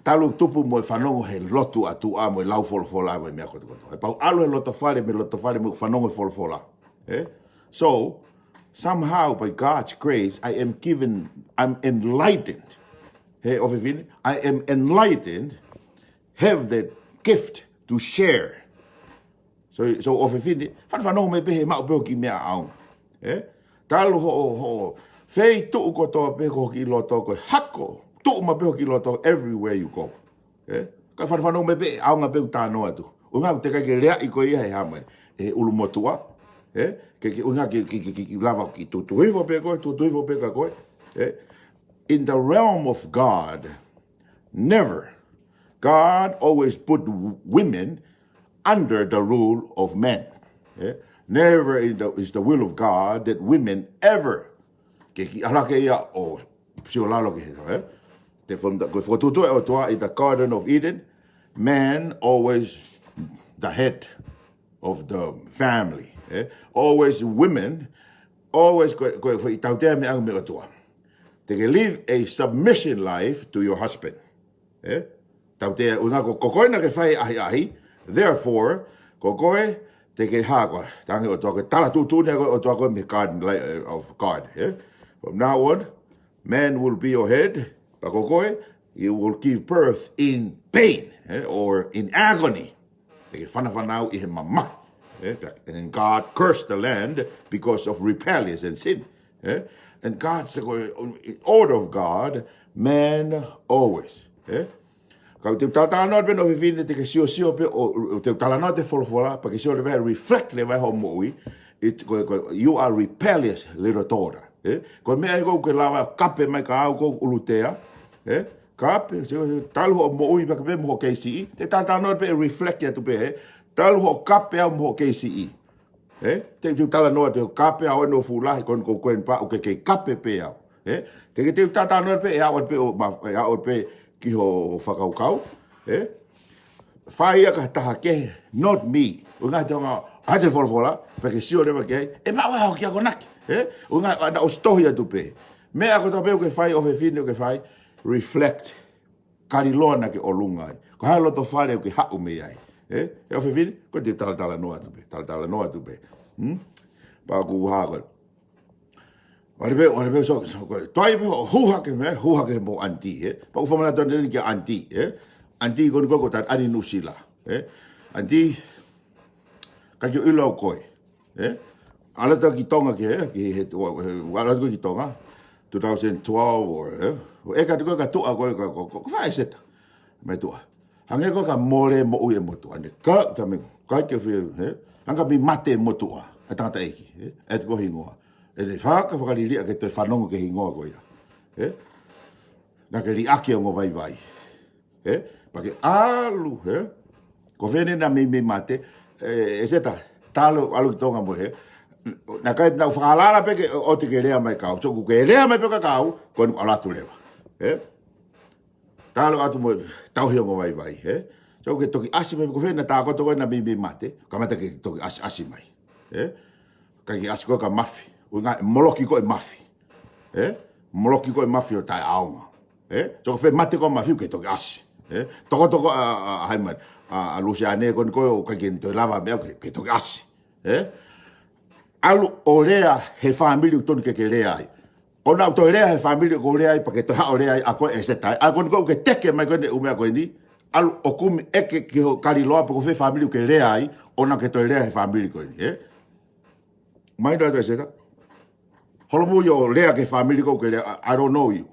talu tupu mo e fanongo he lotu ʻa tuʻa mo e lau folofola mo e meʻa kotokotoa. He pau ʻalu he loto fale, mei loto fale mo e fanongo he folofola. Eh? So, somehow by God's grace, I am given, I'm enlightened. He ʻofefine, I am enlightened, have the gift to share. So, so ʻofefine, fanafanongo mai pē he maʻu pē hoʻo kiʻi meʻa ʻaonga. Eh? Talu hoʻo, hoʻo, feituʻu kotoa pē ko hoʻo kiʻi loto ko e hako, tuʻu mai pē hoʻo kiʻi loto everywhere you go. Eh? Ka fanafanongo mai pē ʻaonga pē ʻoku talanoa atu. ʻUhinga ʻoku te kai ke leaʻi ko ia he hā mai, he ʻulumotuʻa. Eh? Ke, ke, ʻuhinga ke, ke, ke, ke, ke lava ke tutuhifo pē koe, tutuhifo pē ka koe. Eh? In the realm of God, never. God always put w-, women under the rule of men. Eh? Never in the, is the will of God that women ever ke kiʻi ʻalu hake ia ʻo sio lalo ki he, eh? Te fon da, ko e fokotuʻutuʻu ʻa e ʻOtua in the Garden of Eden, man always the head of the family, eh? Always women, always ko, ko, ko e tautea meʻa mei he ʻOtua. Te ke live a submission life to your husband. Eh? Tautea ʻuhinga ko, ko koe naʻa ke fai ʻahiʻahi. Therefore, ko koe te ke hā koe. Tangi ʻOtua ko e tala tuʻutuʻuni ʻa e ʻOtua ko e mei he garden, like, uh, of God. Eh? From now on, man will be your head. Pea ko koe, you will give birth in pain, eh, or in agony. Te ke fanafanau ʻi he mamahi. Eh, and God cursed the land because of rebellious and sin. Eh? And God said, in order of God, man always. Eh? Ka te talanoa pē ʻofefine te ke siosio pē ʻo, ʻo te talanoa te folofola, pea ke sio leva, reflect leva hoʻo moʻui. It, ko, ko, you are rebellious little daughter. Eh? Ko e meʻa ē ʻoku ke lava kape mai ka au ko ʻulutea. Eh? Kape, sio, sio, talu hoʻo moʻui pea ke pē mo hoʻo kei siʻi. Te talanoa pē reflect atu pē, eh? Talu hoʻo kape au mo hoʻo kei siʻi. Eh? Te, te talanoa te kape au ʻo fuʻu lahi ko eni ko koe pea ʻoku ke kei kape pē au. Eh? Te ke te talanoa pē ʻe au pē ʻo ma, ʻe au pē ki hoʻo fakakaukau. Eh? Fai ia ki ha taha kehe, not me. ʻUhinga te onga, ʻa e folofola, pea ke sio leva ki ai, ʻe maʻu ʻa hoʻo kiʻi akonaki. Eh? ʻUhinga, ʻa, naʻa ʻosi tohi atu pē. Meʻa kotoa pē ʻoku ke fai, ʻofefine ʻoku ke fai, reflect. Kali loa naʻa ke ʻolunga ai. Ko e hā e loto fale ʻoku ke haʻu mei ai. Eh? ʻE ʻofefine, ko e te talatalanoa atu pē, talatalanoa atu pē. Hmm? Pea ʻoku hā ko e ʻOle pē, ʻole pē, so, so, ko e, toe pē, ʻo hū hake mei, hū hake mo aunty, eh? Pea ʻoku famanatu atu eni kia aunty, eh? Aunty ko eni ko e ko e tangataʻeiki Nuʻusila, eh? Aunty, ka ke ʻilo koe, eh? ʻAlu atu ki Tonga ki he, ki he, he, ʻalu atu ki Tonga, two thousand twelve or, eh? ʻO ʻeke atu koe ka tuʻa koe, ka, ko, ko, ko fai seta. Mei tuʻa. Hangē ko e ka mole moʻui e motuʻa. Ne ka, ka me, ka ke fie, he? Hanga mei mate motuʻa. ʻA e tangataʻeiki, he? ʻE te ko hingoa. ʻE ne faka, fakaliliʻa ke toe fanongo ki he hingoa ko ia. He? Naʻa ke liʻaki ʻo ongo vaivai. He? Pea ke ʻalu, he? Ko fē ʻene naʻa mei, mei mate, ē, ē seta, talu, ʻalu ki Tonga mo he. Naʻe ʻikai, naʻa ku fakaʻalala pē ke, ʻo, ʻoua te ke lea mai kau. So, ʻoku ke lea mai pē kia au, ko eni ʻalu atu leva. He? Talu atu mo e tauhi ongo vaivai, ē? So ke toki ʻasi mai ko fē naʻa tākoto ko ē naʻa meimei mate, kamata ke toki ʻasi, ʻasi mai. Ē? ʻIkai ke ʻasi ko ē ka mafi. ʻUhinga ʻe moloki ko ē mafi. Ē? Moloki ko ē mafi ʻo taʻeʻaonga. Ē? So ko fē mate ko ē mafi ke toki ʻasi. Ē? Tokotoko ʻa, ʻa, ʻa, hai mai. ʻA, ʻa Luseane ko eni ko ē ʻoku ʻikai ke ne toe lava meʻa ke, ke toki ʻasi. Ē? ʻAlu ʻo lea he fāmili ʻoku totonu ke ke lea ai. ʻOua naʻa toe lea he fāmili ʻoku lea ai, pea ke toe haʻu ʻo lea ai, ʻa koe ʻEseta. ʻA koe eni ko ē ʻoku ke teke mai ko eni ʻū meʻa ko eni. ʻAlu ʻo kumi ʻeke ki ho kaliloa pe ko fē fāmili ʻoku ke lea ai, ʻoua naʻa ke toe lea he fāmili ko eni, ē? Mai nā ʻEseta. Holomui ʻo lea ki he fāmili ko ē ʻoku ke lea, I, I don't know you.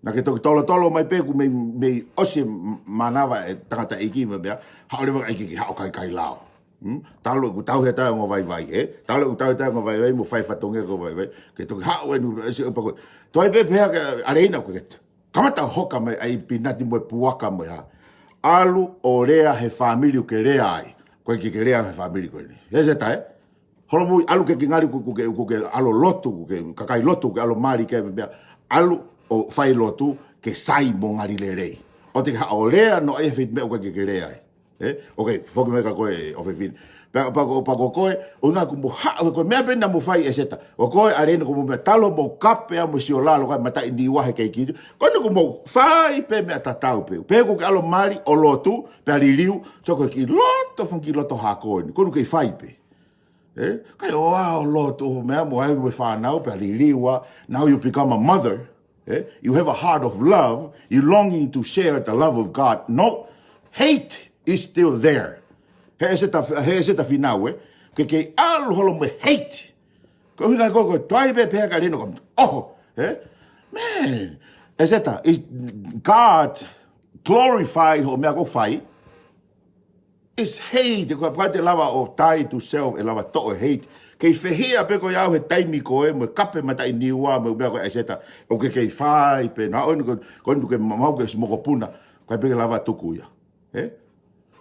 Naʻa ke toki tolotolo mai pē kuo mei, mei ʻosi mānava e tangataʻeiki mo e meʻa, haʻu leva ʻa e ʻEiki ke haʻu kaikailao. Hmm? Talu ʻeku tauhi atu e ongo vaivai, ē? Talu ʻeku tauhi atu e ongo vaivai, mo fai fatongia ko vaivai. Ke toki haʻu eni, ʻe se ʻopa ko. Toe pē pehē kia ʻAleina ko ē ke kamata ʻo hoka mai ʻa e pinati mo e puaka mo e hā. ʻAlu ʻo lea he fāmili ʻoku ke lea ai. ʻOku ʻikai ke ke lea he fāmili ko eni. ʻEseta, ē? Holomui, ʻalu ke ke ngali ʻoku, ʻoku ke, ʻoku ke ʻalu ʻo lotu, ʻoku ke kakai lotu, ʻoku ke ʻalu ʻo mali ki ai mo e meʻa. ʻAlu ʻo fai lotu ke sai mo ngali lelei. ʻOua te ke haʻu ʻo lea noa ʻi he fē meʻa ʻoku ʻikai ke ke lea ai. Ē? ʻOku ke foki mai kia koe ʻofefine. Pea, pea ko, pea ko koe, ʻuhinga kuo mo haʻu he ko e meʻa pē naʻa mo fai ʻEseta. Ko koe ʻAleina kuo mo meʻa talu mo kape ʻa mo siolalo ko e mataʻi Niua he kei kitu. Ko eni kuo mo fai pē meʻa tatau pē. Pea ʻoku ke ʻalu ʻo mali ʻo lotu, pea liliu, so ko e kiʻi loto, fanga kiʻi loto hako eni. Ko eni ʻoku ke fai pē. Ē? Kai ʻoua ʻo lotu ʻo meʻa mo ai mo e fānau, pea liliu ā, now you become a mother. Ē? You have a heart of love, you longing to share the love of God. No, hate is still there. He ʻEseta, he ʻEseta fīnau, ē? Ke ke ʻalu holo mo e hate. Ko e ʻuhinga ko ē, ko e toe pē pehē kia ʻAleina ko, oh, ē? Man, ʻEseta, is God glorified hoʻo meʻa ʻoku fai? Is hate, ko e ʻikai te lava ʻo tie to self, ʻe lava toʻo e hate. Kei fehiʻa pē koe au he taimi ko ē, mo e kape mataʻi Niua, mo e meʻa ko ē ʻEseta, ʻoku ke kei fai pē, naʻa ʻoku ke, ko eni ʻoku ke mamau ke ʻosi mokopuna, ʻikai pē ke lava tuku ia. Ē?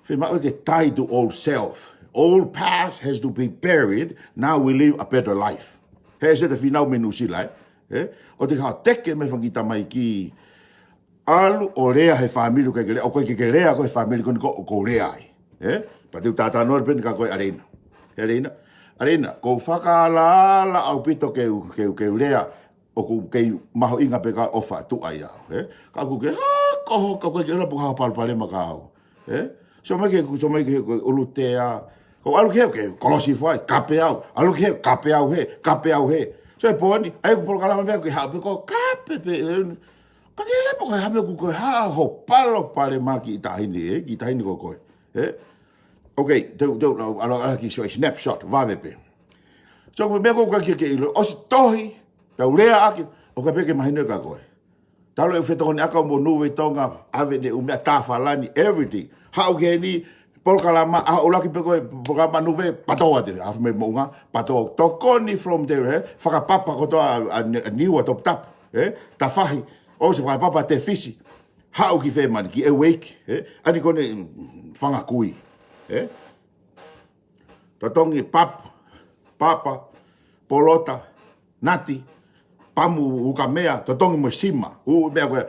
Fiemaʻu ke tie to old self. Old past has to be buried, now we live a better life. He ʻEseta fīnau mei Nuʻusila, ē? Ē? ʻOua te ke haʻu ʻo teke mai fanga kiʻi tamaiki, ʻalu ʻo lea he fāmili ʻoku ʻikai ke lea, ʻoku ʻikai ke ke lea koe he fāmili ko eni ʻoku, ʻoku ou lea ai. Ē? Pea te u talanoa pē eni kia koe ʻAleina. ʻAleina, ʻAleina, ʻoku ou fakaalaala ʻaupito ke u, ke u, ke u lea, ʻoku kei mahuʻinga pē ka ʻofa atu ai au, ē? Ka ʻoku ke hoko, hoko, ʻoku ʻikai ke ʻilo pe ko e hā hoʻo palopalema kia au, ē? So mai ke, so mai ke, ko e ʻulutea, ko e ʻalu ki hē, ke kolosi fai, kape au, ʻalu ki hē, kape au hē, kape au hē. So e pō ni, ʻai ʻeku polokalama meʻa ke haʻu pē ko e kape pē, ē? Ka ke lepo ko e hā meʻa ʻoku ko e hā hoʻo palopalema kiʻi taʻahine, ē? Kiʻi taʻahine ko koe, ē? Okay, te u, te u, ʻalu, ʻalu, ʻalu ki he sio, snapshot, vave pē. So ko e meʻa ko ē ʻoku ʻikai ke ke ʻilo, ʻosi tohi, pea u lea ʻaki, ʻoku ʻikai pē ke mahino kia koe. Talu e fetokoniʻaki mo Nuve Tonga, ʻave ʻene ʻū meʻa, tā falani, everything. Haʻu ki heni, polokalama, ʻaho ʻuluaki pē ko e polokalama Nuve, patoa te, ʻave mei moʻunga, patoa, tokoni from there, ē? Fakapapa kotoa ʻa, ʻa, ʻa Niua Toputapu, ē? Tafahi, ʻosi fakapapa Tefisi, haʻu ki fē mani, ki Ewake, ē? ʻAni ko eni, mm, fanga kui, ē? Totongi Papu, Papa, Polota, Nati, Pamu, Ukamea, totongi mo Sima, ʻū meʻa ko ē.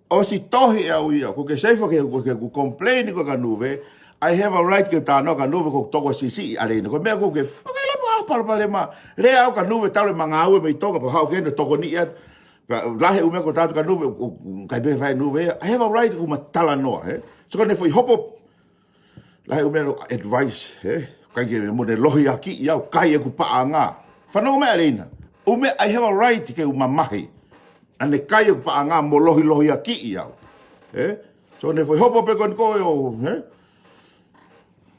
ʻOsi tohi ʻe au ia, ʻoku ke safe ke, ʻoku ke, ʻoku complain koe kia Nuve, I have a right ke u talanoa kia Nuve, ʻoku ou tokosiʻisiʻi ʻAleina. Ko e meʻa ʻoku ke, okay, lepo ʻa e palopalema, lea au kia Nuve, talu e ngāue mei Tonga, pea haʻu ke ne tokoniʻi atu. Pea lahi e ʻū meʻa ʻoku ou tala atu kia Nuve, ʻoku, ʻoku ʻikai pē fai ʻe Nuve ia, I have a right ke u ma talanoa, ē? So ko ʻene foʻi hopo, lahi e ʻū meʻa advice, ē? ʻIkai ke mo ne lohiakiʻi au, kai ʻeku paʻanga. Fanongo mai ʻAleina. ʻŪ meʻa, I have a right ke u mamahi. ʻAne kai ʻeku paʻanga mo lohilohiakiʻi au. Ē? So ʻene foʻi hopo pē ko eni ko ē ʻo, ē?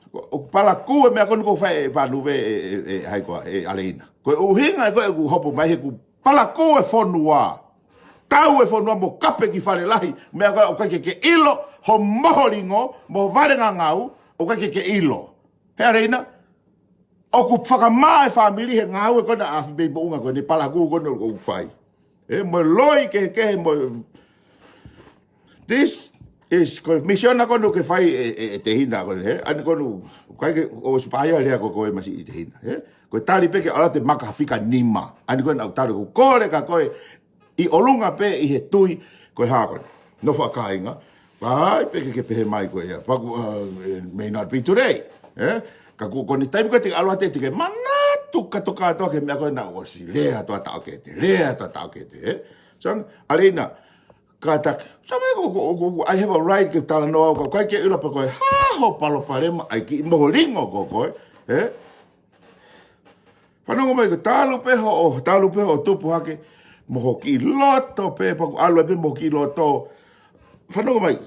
ʻOku palakū e meʻa ko eni ʻoku fai ʻe Panuve ē, ē, ē, hai koā, ē ʻAleina. Ko e ʻuhinga ē ko ē ʻeku hopo mai he ʻoku palakū e fonua. Tau e fonua mo kape ki fale lahi, meʻa ko ē ʻoku ʻikai ke ke ʻilo, hoʻo moho lingo, mo ho vale ngangau, ʻoku ʻikai ke ke ʻilo. He ʻAleina, ʻoku fakamā e fāmili he ngāue ko ena ʻa e ʻapi mei moʻunga ko eni, palakū ko ena ʻoku fai. Ē, mo e loi kehekehe, mo e, this is, ko e misiona ko ena ʻoku ke fai ē, ē, ē Tehina ko ena, ē? ʻAni ko ena, ʻikai ke, ʻosi pē ia lea ko ē ko e masiʻi Tehina, ē? Ko e tali pē ke ʻalu atu e maka fika nima. ʻAni ko ena ʻoku tali ʻoku kole kia koe, ʻi ʻolunga pē ʻi he tui, ko e hā ko ena. Nofo ʻa kāinga, ʻai pē ke ke pehē mai ko ia. Paku, uh, it may not be today. Eh? Ka ko, ko ʻene taimi ko ē te ke ʻalu atu te ke manatu kātoa kātoa ki he meʻa ko ē naʻe ʻosi lea atu ʻa taʻokete, lea atu ʻa taʻokete, eh? So, ʻa Leina, kātaki. So, me ko, ko, ko, ko, I have a right ke talanoa, ka ʻoku ʻikai ke u ʻilo pe ko e hā hoʻo palopalema, ʻai kiʻi moho lingo ko koe, eh? Fanongo mai ko e talu pē hoʻo, talu pē hoʻo tupu hake, mo hoʻo kiʻi loto pē, paku ʻalu pē mo hoʻo kiʻi loto. Fanongo mai,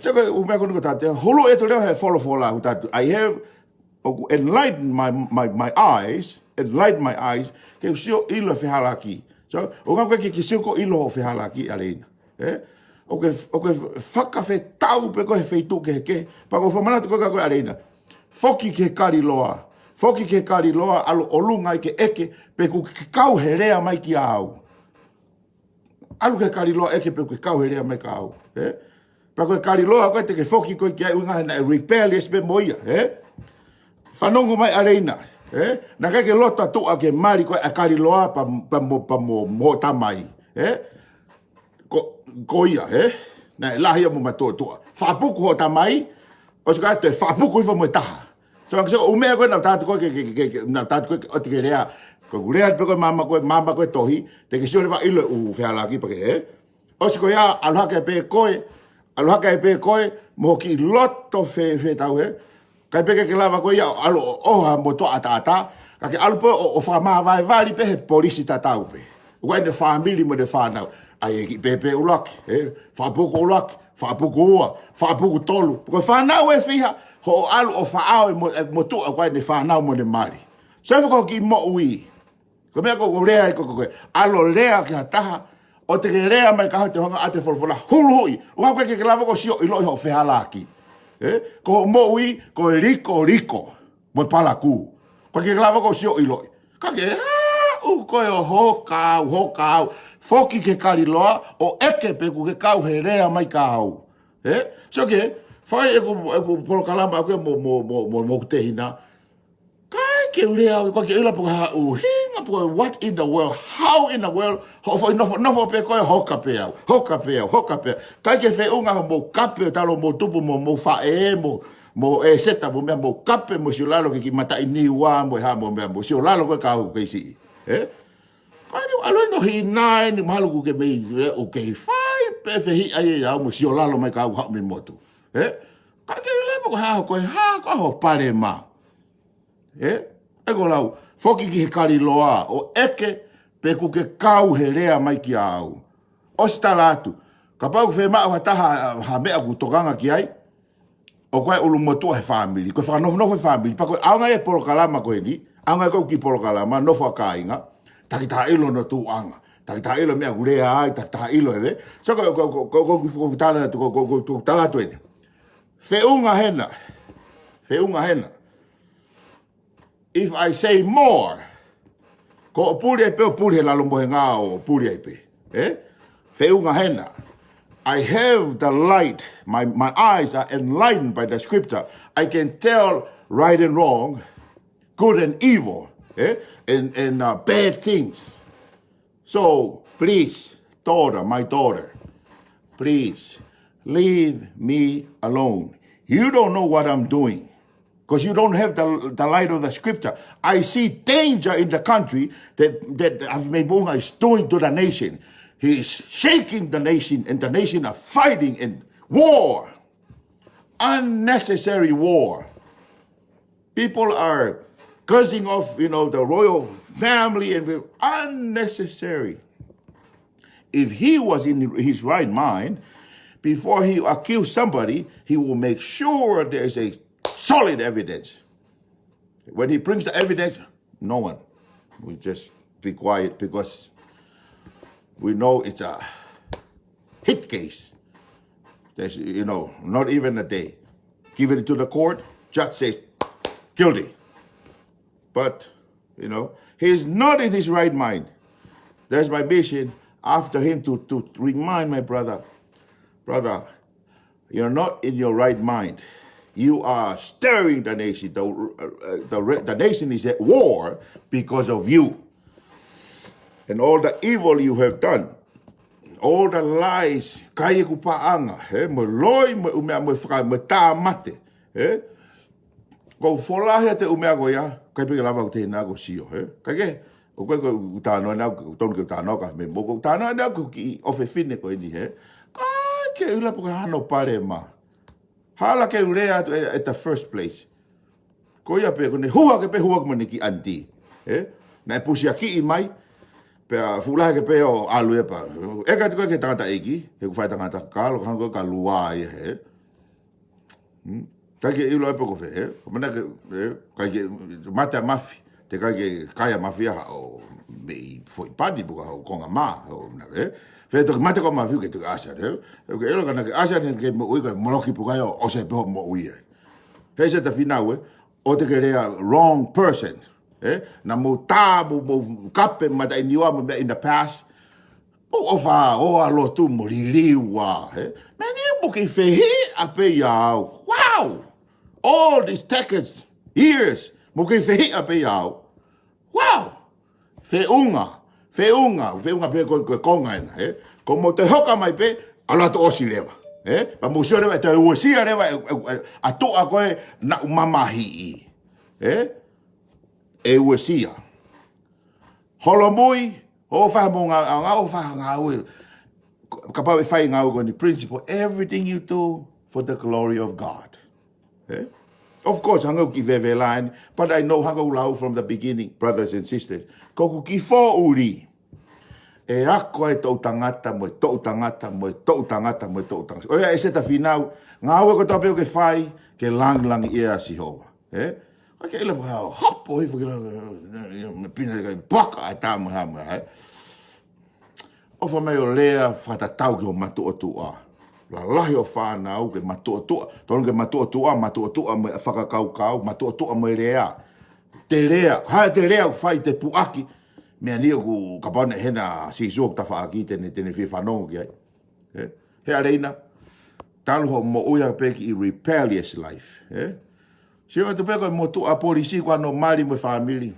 so ko e ʻū meʻa ko eni ko tātou, hulu e tō leo he folofola, ʻoku tātou, I have, ʻoku enlighten my, my, my eyes, enlighten my eyes, ke u sio ʻilo e fehālaaki. So, ʻoku ʻikai ke ke sio ko e ʻilo hoʻo fehālaaki ʻa Leina. Eh? ʻOku ke, ʻoku ke fakafetau pē koe he feituʻu kehekehe. Pea ʻoku ou fakamanatu ko e ka ko e ʻa Leina. Foki ki he kaliloa. Foki ki he kaliloa, ʻalu ʻolunga ai ke ʻeke, pe ʻoku ke kau he lea mai kiate au. ʻAlu ki he kaliloa ʻeke pe ʻoku ke kau he lea mai kiate au. Eh? Pea ko e kaliloa ko ē te ke foki koe ki ai ʻuhinga he naʻe rebellious pē mo ia, eh? Fanongo mai ʻa Leina, eh? Naʻe ʻikai ke loto atu ʻa ke mali ko ē ʻa e kaliloa pea, pea mo, pea mo, mo tamai, eh? Ko, ko ia, eh? Naʻe lahi ia mo matuʻotuʻa. Fakapuku hoʻo tamai, ʻosi ko ia toe fakapuku hifo mo e taha. So, so, ʻū meʻa ko ē naʻa tau ko ē ke, ke, ke, ke, naʻa tau ko ē ke ʻoua te ke lea. Ko ʻeku lea pē ko ē maama ko ē, maama ko ē tohi, te ke sio leva ʻilo e ʻū fehālaaki pē ke, eh? ʻOsi ko ia, ʻalu hake pē koe, ʻalu hake pē koe, mo hoʻo kiʻi loto fe, fetau, eh? ʻIkai pē ke ke lava ko ia ʻo ʻalu ʻo ʻoha mo toʻa ʻataʻatā, ka ke ʻalu pē ʻo, ʻo fakamāvaevali pē he polisi tatau pē. ʻOku ʻi ai ʻene fāmili mo ʻene fānau. ʻAi e kiʻi pēpē ʻuluaki, eh? Fakapuku ʻuluaki, fakapuku ua, fakapuku tolu. Ko e fānau ʻe fiha, hoʻo ʻalu ʻo faʻao e mo, e motuʻa ʻoku ʻi ai ʻene fānau mo ʻene mali. So, ʻoku ko e kiʻi moʻui. Ko e meʻa ko ē ʻoku ou lea ai ko, ko, ko e, ʻalu ʻo lea ki ha taha, ʻoua te ke lea mai ka ho te honga ʻa e folofola huluhuʻi. ʻOku ʻikai ke ke lava ʻo sio ʻiloʻi hoʻo fehālaaki. Eh? Ko hoʻo moʻui, ko e likoliko mo e palakū. ʻOku ʻikai ke ke lava ʻo sio ʻiloʻi. Ka ke haʻu koe ʻo hoka au, hoka au. Foki ki he kaliloa, ʻo ʻeke pe ʻoku ke kau he lea mai kiate au. Eh? So ke, fai ʻeku, ʻeku polokalama ʻaku mo, mo, mo, mo, mo ʻeku tehina. ʻIkai ke u lea au, ʻikai ke u ʻilo pe ko e hā e ʻuhinga pe ko e what in the world, how in the world, hoʻo foʻi nofonofo pē koe, hoka pē au, hoka pē au, hoka pē au. ʻIkai ke feʻunga hoʻomou kape ʻo talu mou tupu mo mou faʻē mo, mo ʻEseta mo meʻa, mou kape mo siolalo ki he kiʻi mataʻi niua mo e hā mo meʻa, mo siolalo ko ē ka u kei siʻi. Eh? Ko eni ʻalu ʻo hina eni mahalo ʻoku ke mei, eh, ʻoku kei fai pē fehiʻa ia ʻia au mo siolalo mai ka u haʻu mei motu. Eh? ʻIkai ke u ʻilo pe ko e hā, ko e hā, ko e hā hoʻo palema. Eh? ʻE ko lau, foki ki he kaliloa, ʻo ʻeke pe ʻoku ke kau he lea mai kiate au. ʻOsi tala atu, kapau ʻoku fiemaʻu ha taha, ha meʻa ʻoku tokanga ki ai, ʻoku ʻi ai e ʻulumotuʻa he fāmili, ko e fakanofonofo he fāmili, pea ko e ʻaonga e polokalama ko eni, ʻaonga ko ē ʻeku kiʻi polokalama, nofo ʻa kāinga, takitaha ʻilo hono tuʻuʻanga, takitaha ʻilo e meʻa ʻoku lea ai, takitaha ʻilo e ve. So ko, ko, ko, ko, ko, ko, ko, tala atu, ko, ko, ko, ko, tala atu eni. Feʻunga hena, feʻunga hena. If I say more, ko hoʻo puli ai pē ʻo puli he lalo mo e ngāue ʻo puli ai pē. Eh? Feʻunga hena. I have the light. My, my eyes are enlightened by the scripture. I can tell right and wrong, good and evil, eh? And, and, uh, bad things. So, please, daughter, my daughter, please, leave me alone. You don't know what I'm doing, 'cause you don't have the, the light of the scripture. I see danger in the country that, that Afimeipunga is doing to the nation. He is shaking the nation, and the nation are fighting in war. Unnecessary war. People are cursing off, you know, the royal family and unnecessary. If he was in his right mind, before he accuse somebody, he will make sure there is a solid evidence. When he brings the evidence, no one. We just be quiet because we know it's a hit case. There's, you know, not even a day. Give it to the court, judge says, "Guilty." But, you know, he's not in his right mind. That's my mission after him to, to remind my brother, "Brother, you're not in your right mind. You are stirring the nation. The, uh, uh, the re-, the nation is at war because of you and all the evil you have done." All the lies, kai ʻeku paʻanga, he, mo e loi, mo e ʻū meʻa, mo e faka-, mo e tāmate, he. Ko u folahi ʻa e ʻū meʻa ko ia, kai pē ke lava ʻo teina ko sio, he. Kai ke, ʻoku ʻikai ko u talanoa ʻeni au, ʻoku tonu ke u talanoa ka me mo, ko u talanoa ʻeni au ko e kiʻi ʻofefine ko eni, he. Kai ke ʻilo pe ko e hā hono palema. Hala ke u lea atu at, at the first place. Ko ia pē, ko ʻene hū hake pē, hū hake mo ʻene kiʻi aunty. He? Naʻe pusiakiʻi mai, pea fuʻu lahi hake pē ʻo ʻalu ia pea. ʻEke atu ko ē ki he tangataʻeiki, he ʻoku fai tangata kalo, ka hanga ko ē ka lua ia he. Hmm? Kai ke ʻilo ai pe ko fē, he? Ko e meʻa ke, he? Kai ke mate ʻa Mafi, te kai ke kai ʻa Mafi ia ʻo mei foʻi pani pe ko ha konga mā, ʻo meʻa, he? Fē toki mate ko Mafi ke toki ʻasi atu, he? He ke ʻilo ka naʻa ke ʻasi atu ke moʻui ka moloki pe ko e ʻosi pē hoʻo moʻui ai. He ʻe Setafina ē, ʻoua te ke lea wrong person, he? Naʻa mou tā, mou, mou kape mata ʻi Niua mo meʻa in the past, mou ʻofa ʻo ʻalu atu mo liliu ā, he? Meʻa ni mou kei fehiʻa pē ia au. Wow! All these decades, years, mou kei fehiʻa pē ia au. Wow! Feʻunga, feʻunga, feʻunga pē ko, ko e konga ena, he? Ko mou toe hoka mai pē, ʻalu atu ʻosi leva, he? Pea mou sio leva, ʻe toe uesia leva, ʻe, ʻe, ʻe, ʻa e tuʻa ko ē naʻa ku mamahiʻi, he? ʻE uesia. Holomui, ʻo fai mo ngā, ngā, ʻo fai ngāue. Kapau ʻe fai ngāue ko eni principle, everything you do for the glory of God. Eh? Of course, hanga ʻoku kiʻi vevela eni, but I know hanga ʻoku lau from the beginning, brothers and sisters. Ko ʻeku kiʻi foʻuli. ʻE ako e toʻutangata, mo e toʻutangata, mo e toʻutangata, mo e toʻutangata. ʻOiauē Setafina, ngāue kotoa pē ʻoku ke fai, ke langilangiʻia ʻa Sihova. Eh? Ka ke ʻilo mo ha hopo hifo ki la, me pina kai paka ʻa e tama ha mo ha, eh? ʻOfa mai ʻo lea fakatatau ki hoʻo matuʻotuʻa. Lalahi hoʻo fānau ke matuʻotuʻa. Tonu ke matuʻotuʻa, matuʻotuʻa mo e fakakaukau, matuʻotuʻa mo e lea. Te lea, ha te lea ʻoku fai te puʻaki. Meʻa ni ʻoku kapau naʻe hena Sīsū ʻoku tafaʻaki te ne, te ne fie fanongo ki ai. Eh? He ʻa Leina, talu hoʻo moʻui ʻa pē kiʻi rebellious life. Eh? Sio atu pē ko e motuʻa polisi ko hono mali mo e fāmili.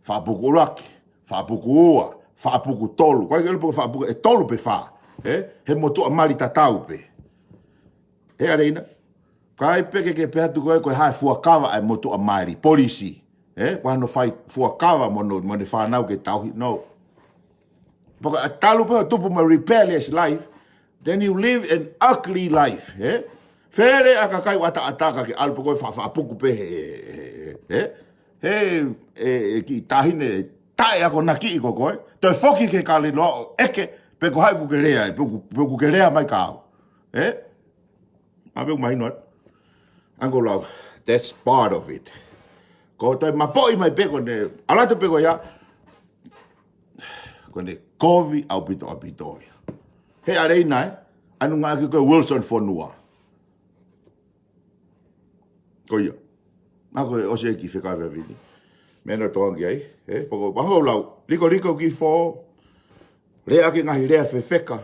Fakapuku ʻuluaki, fakapuku ua, fakapuku tolu. Ko e kele pē fakapuku ʻe tolu pe fā. Eh? He motuʻa mali tatau pē. He ʻa Leina, kai pē ke ke pehē atu ko e, ko e hā e fuakava ʻa e motuʻa mali, polisi. Eh? Ko hono fai fuakava mo hono, mo ʻene fānau ke tauhi, no. Pea ko e talu pē hoʻo tupu mo e rebellious life, then you live an ugly life, eh? Fele ʻa e kakai ʻataʻatā ka ke ʻalu pē ko e fa-, fakapuku pē he, he, he, he, he, he kiʻi taʻahine taʻeakonakiʻi ko koe, toe foki ki he kālailoa ʻo ʻeke pe ko hai ʻoku ke lea, pe ʻoku, pe ʻoku ke lea mai kia au. Eh? ʻA pē ʻoku mahino atu. Uncle Lau, that's part of it. Ko e toe mapoʻi mai pē ko ʻene, ʻalu atu pē ko ia, ko ʻene kovi ʻaupito ʻaupito ia. He ʻa Leina ē, ʻa e ʻuhinga ʻaki ko e Wilson Fonua. Ko ia. Naʻa ko e ʻosi e kiʻi fekau vevini. Meʻa naʻa tau ʻange ai, eh? Pea ko e, Uncle Lau, likoliko kiʻi fō, lea ʻaki e ngaahi lea fefeka.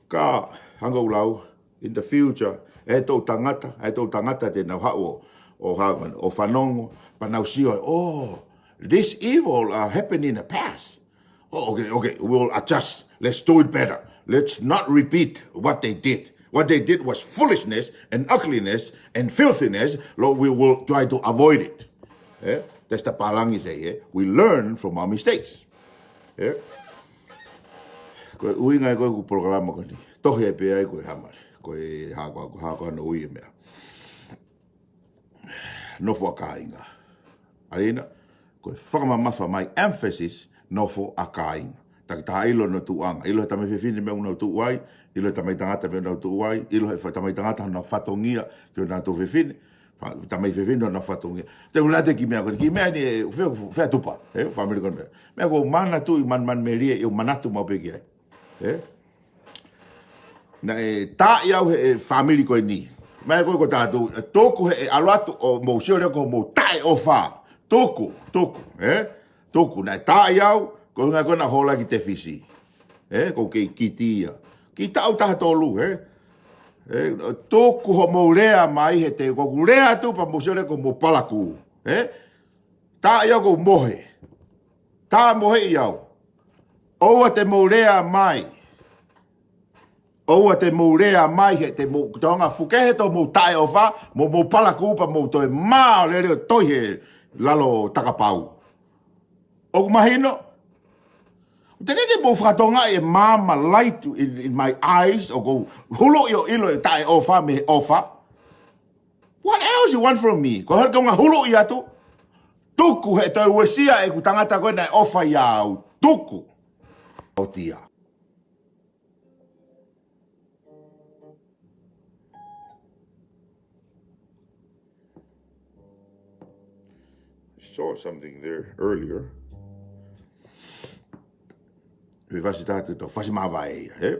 Ka, Uncle Lau, in the future, ʻe toʻutangata, ʻe toʻutangata te nau haʻu ʻo, ʻo ha-, ʻo fanongo, pea nau sio, oh, this evil, uh, happened in the past. Oh, okay, okay, we'll adjust. Let's do it better. Let's not repeat what they did. What they did was foolishness and ugliness and filthiness. Lord, we will try to avoid it. Eh? That's the Palangi say, eh? We learn from our mistakes. Eh? Ko e ʻuhinga ia ko ʻeku polokalama ko eni. Tohi ai pē ai ko e hā mai. Ko e hā ko, ko e hā ko hono ui e meʻa. Nofo ʻa kāinga. ʻA Leina, ko e fakamamafa mai emphasis, nofo ʻa kāinga. Takitaha ʻilo hono tuʻunga, ʻilo he tamai fefine meʻa ʻoku nau tuʻu ai, ʻilo he tamai tangata meʻa ʻoku nau tuʻu ai, ʻilo he fa-, tamai tangata hono fatongia ki hono tuofefine, fa-, tamai fefine hono fatongia. Te u lea atu e kiʻi meʻa ko eni, kiʻi meʻa ni ʻe, fē, fē tupa, eh, fāmili ko eni meʻa. Meʻa ʻoku ou manatuʻi, man, man melie, ʻe ou manatu maʻu pē ki ai. Eh? Naʻe taaʻi au he, he fāmili ko eni. Meʻa ko ē ko e tatou, ʻe tuku he, ʻe ʻalu atu ʻo mou sio leva ko hoʻomou taʻeʻofa. Tuku, tuku, eh? Tuku, naʻe taaʻi au, ko e ʻuhinga ko ē naʻa ku hola ki Tefisi. Eh, ko e kei kiti ia. Kiʻi taʻu taha tolu, eh? Eh, tuku hoʻomou lea mai he te, ko ʻeku lea atu pea mou sio leva ko hoʻomou palakū. Eh? Taaʻi au ko e mohe. Tā moheʻi au. ʻOua te mou lea mai. ʻOua te mou lea mai he te mou tōnga fukehe tō mou taʻeʻofa, mo mou palakupa mou toe mā lele ʻo toi he lalo takapau. ʻOku mahino? Te ke ke mou fakatokangaʻi e māmā light in, in my eyes, ʻoku ou huluʻi ʻo ʻilo e taʻeʻofa mei he ʻofa. What else you want from me? Ko e hā e tōnga huluʻi atu? Tuku he toe uesia ʻeku tangata ko ē naʻe ʻofa ʻia au. Tuku. ʻOtia. Saw something there earlier. Vivasi tatu to fasi mavae ia, eh?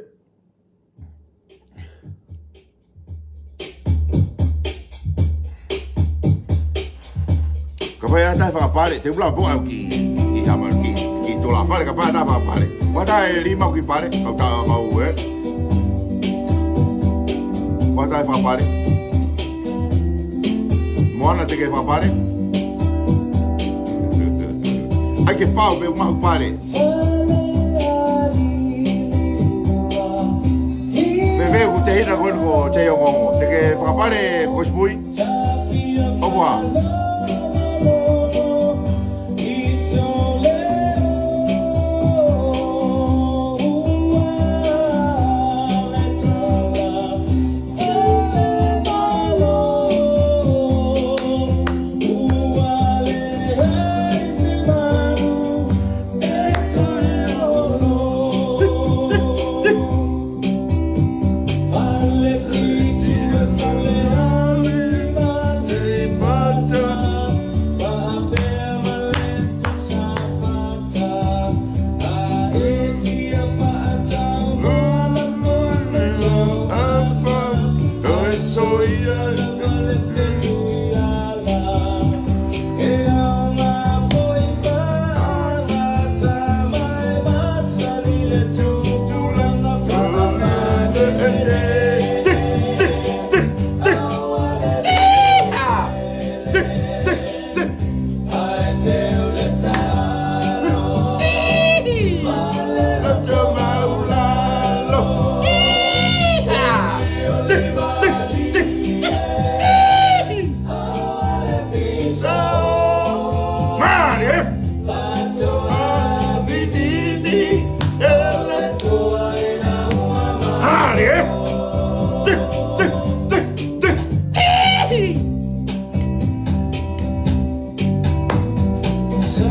Kapau ʻe ʻi ai ha taha ʻe fakapale, te u lava pē au ki, ki hama, ki, ki tula fale, kapau ʻe ʻi ai ha taha ʻe fakapale. Kapau ʻe ʻi ai ha taha ʻe lima ki pale, kau tā kau ē. Kapau ʻe ʻi ai ha taha ʻe fakapale. Moana te ke fakapale. ʻAi ke pau pē ʻoku mahu pale. Fēfē ʻoku te hina ko eni ko Tei Ongoongo. Te ke fakapale ko Sipui? ʻOku ā?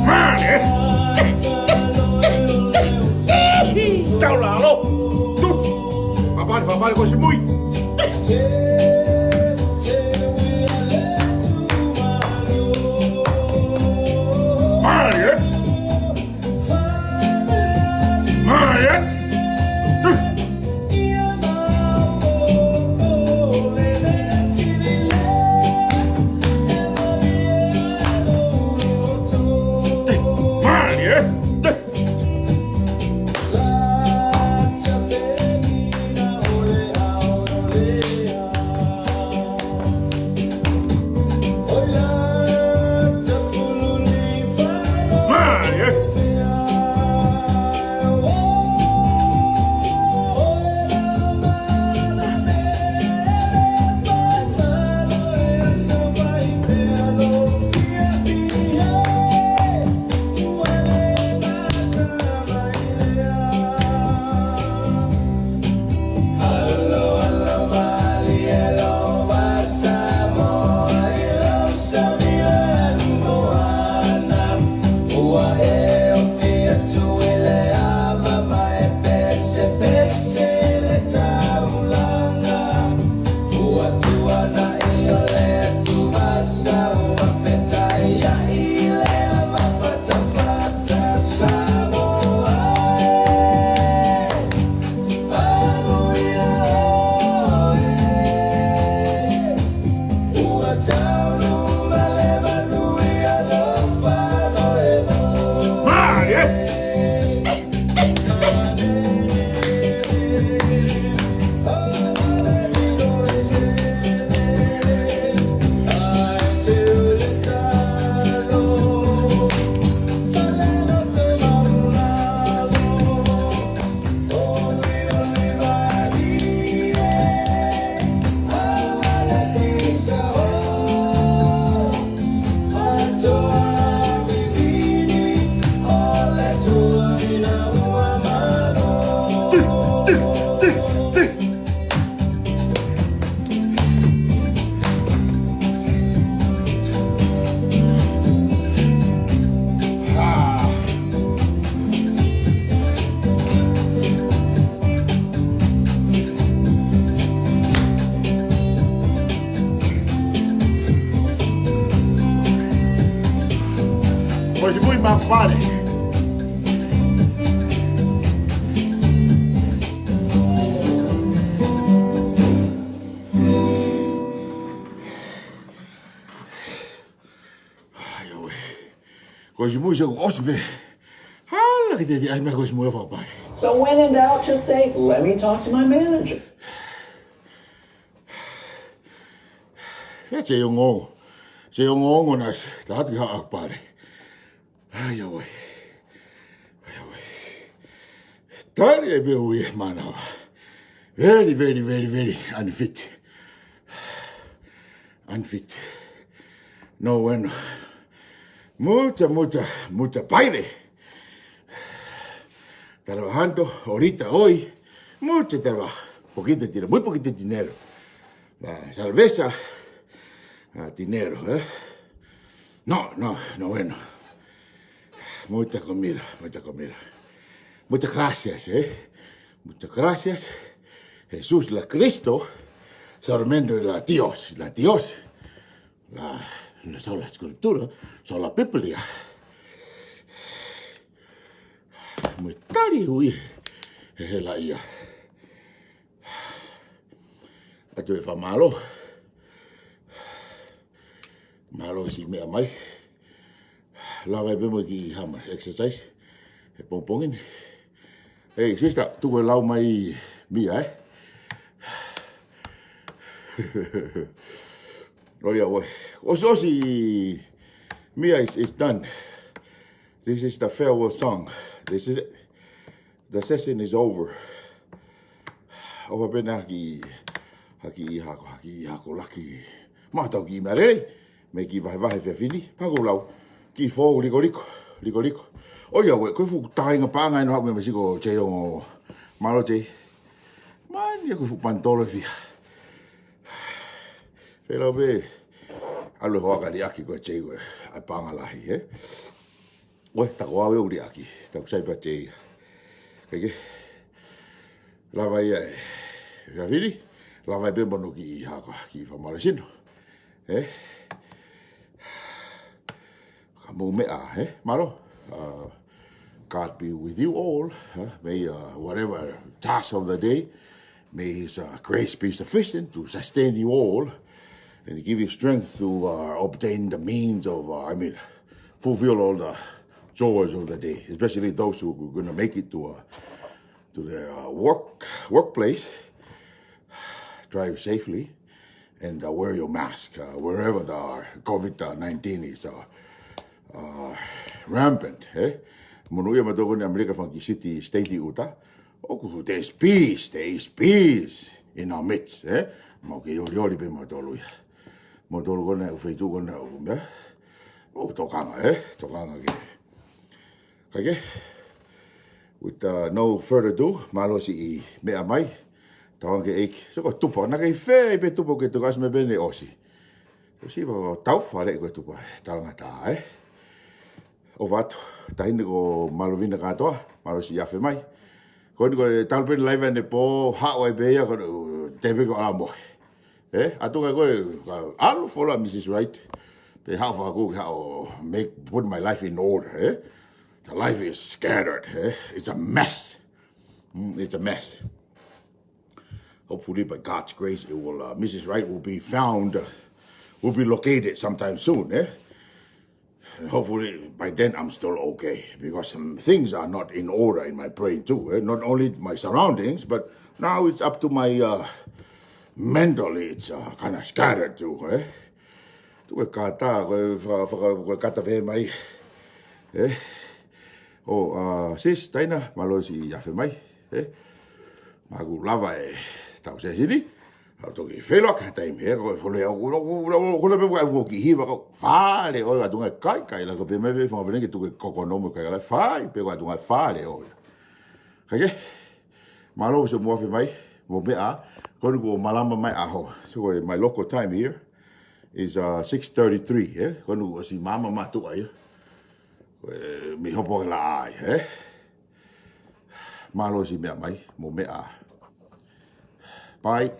Mane! Taulalo! Tu! Papali, papali, ko Sipui! Mane! Mane! Tu! Papale. Ai, ʻoe. Ko e siʻi mui se ʻosi pē. Hala ki te ti ai mea ko e siʻi mui ʻo fakapale. So when in doubt, just say, "Let me talk to my manager." Fea se ongo. Se ongo ongo na s-, ta hatu ki ha fakapale. Ai, ʻoe. Ai, ʻoe. Tali e pē ui e mānava. Very, very, very, very unfit. Unfit. No bueno. Mucha, mucha, mucha paile. Tala hanto, orita, oi. Mucha tala. Poquito de dinero, muy poquito de dinero. La cerveza, ah, dinero, eh? No, no, no, bueno. Mucha comida, mucha comida. Muchas gracias, eh? Muchas gracias. Jesús la Cristo, solamente la Dios, la Dios, la, la sola Escritura, sola Biblia. Mui tali ui, he la ia. ʻOatu e fakamālō. Mālō siʻi meʻa mai. Lava ai pē mo e kiʻi hama exercise he pongipongi ni. Hey, sister, tuku e lau mai Mia, eh? ʻOi, ʻoe. ʻOsi, ʻosi, Mia is, is done. This is the farewell song. This is it. The session is over. ʻOfa pē na ha kiʻi, ha kiʻi hako, ha kiʻi hako laki. Mātau kiʻi meʻa lelei, mei he kiʻi vahevahe efiafi ni, pea ko e lau, kiʻi fou likoliko, likoliko. ʻOi, ʻoe, ko e fuʻu taʻinga paʻanga ʻena haʻu mei he masiʻi ko Jay ʻo, mālō Jay. Mani, ko e fuʻu panitolo ʻe fiha. Fēlau pē, ʻalu e hoa ka liʻaki ko Jay ko e, ʻa e paʻanga lahi, eh? ʻOe, ta ko au e ʻuliʻaki, ta kusai pea Jay. Kae kehe, lava ia e, efiafi ni, lava ai pē mo hono kiʻi hako, kiʻi fakamālō sino. Eh? Ka mou meʻa, eh? Mālō. Uh, God be with you all, huh? May, uh, whatever task of the day, may His, uh, grace be sufficient to sustain you all and give you strength to, uh, obtain the means of, uh, I mean, fulfill all the chores of the day, especially those who are gonna make it to, uh, to their, uh, work, workplace. Drive safely and, uh, wear your mask, uh, wherever the COVID nineteen is, uh, uh, rampant, eh? Monūʻia mautolu ko eni ʻAmelika fanga kiʻi siti, state ʻi ʻuta. ʻOku, there's peace, there is peace in our midst, eh? Mau kei olioli pē mautolu ia. Mautolu ko ena ʻoku feituʻu ko ena ʻoku meʻa. ʻOku tokanga, eh? Tokanga ke. Kae kehe, with, uh, no further ado, mālō siʻi meʻa mai. Tauange ki he ʻEiki. So ko e tupa, naʻe kei fē pē tupa ke tuka asi me pene ʻosi. ʻOsi pea tau fale ko e tupa, talangataʻa, eh? ʻOfa atu, taʻahine ko Malovina kātoa, mālō siʻi afe mai. Ko eni ko e talu pē ʻene laiva ʻanepō, haʻu ai pē ia, ko e tepe ko ʻAlamohe. Eh, ʻatunga ko e, ka ʻalu fola Missus Wright. Pea haʻu fakaku, haʻu make, put my life in order, eh? The life is scattered, eh? It's a mess. Mm, it's a mess. Hopefully, by God's grace, it will, uh, Missus Wright will be found, uh, will be located sometime soon, eh? And hopefully, by then, I'm still okay, because some things are not in order in my brain too, eh? Not only my surroundings, but now it's up to my, uh, mentally, it's, uh, kinda scattered too, eh? Tuku e kata, ko e faka-, faka-, ko e kata pē mai, eh? ʻO, uh, sis, taʻahine, mālō siʻi afe mai, eh? Maku lava e tau sesini. Au toki felo ka taimi, eh, ko e fole au, ko e, ko e, ko e, ko e, ko e kiʻi hiva ko e fale, ʻoe, ʻatunga kai, kai la ko pē mai pē fanga fale ke tuku e kokonomi kai la fai, pē ko e ʻatunga fale, ʻoe. Kae kehe, mālō siʻi mou afe mai, mou meʻa, ko eni kuo malama mai ʻaho. So ko e, my local time here is, uh, six thirty-three, eh? Ko eni kuo ʻosi māmā mātuʻa ia. Ko e, mei hopo ke la ai, eh? Mālō siʻi meʻa mai, mou meʻa. Bye.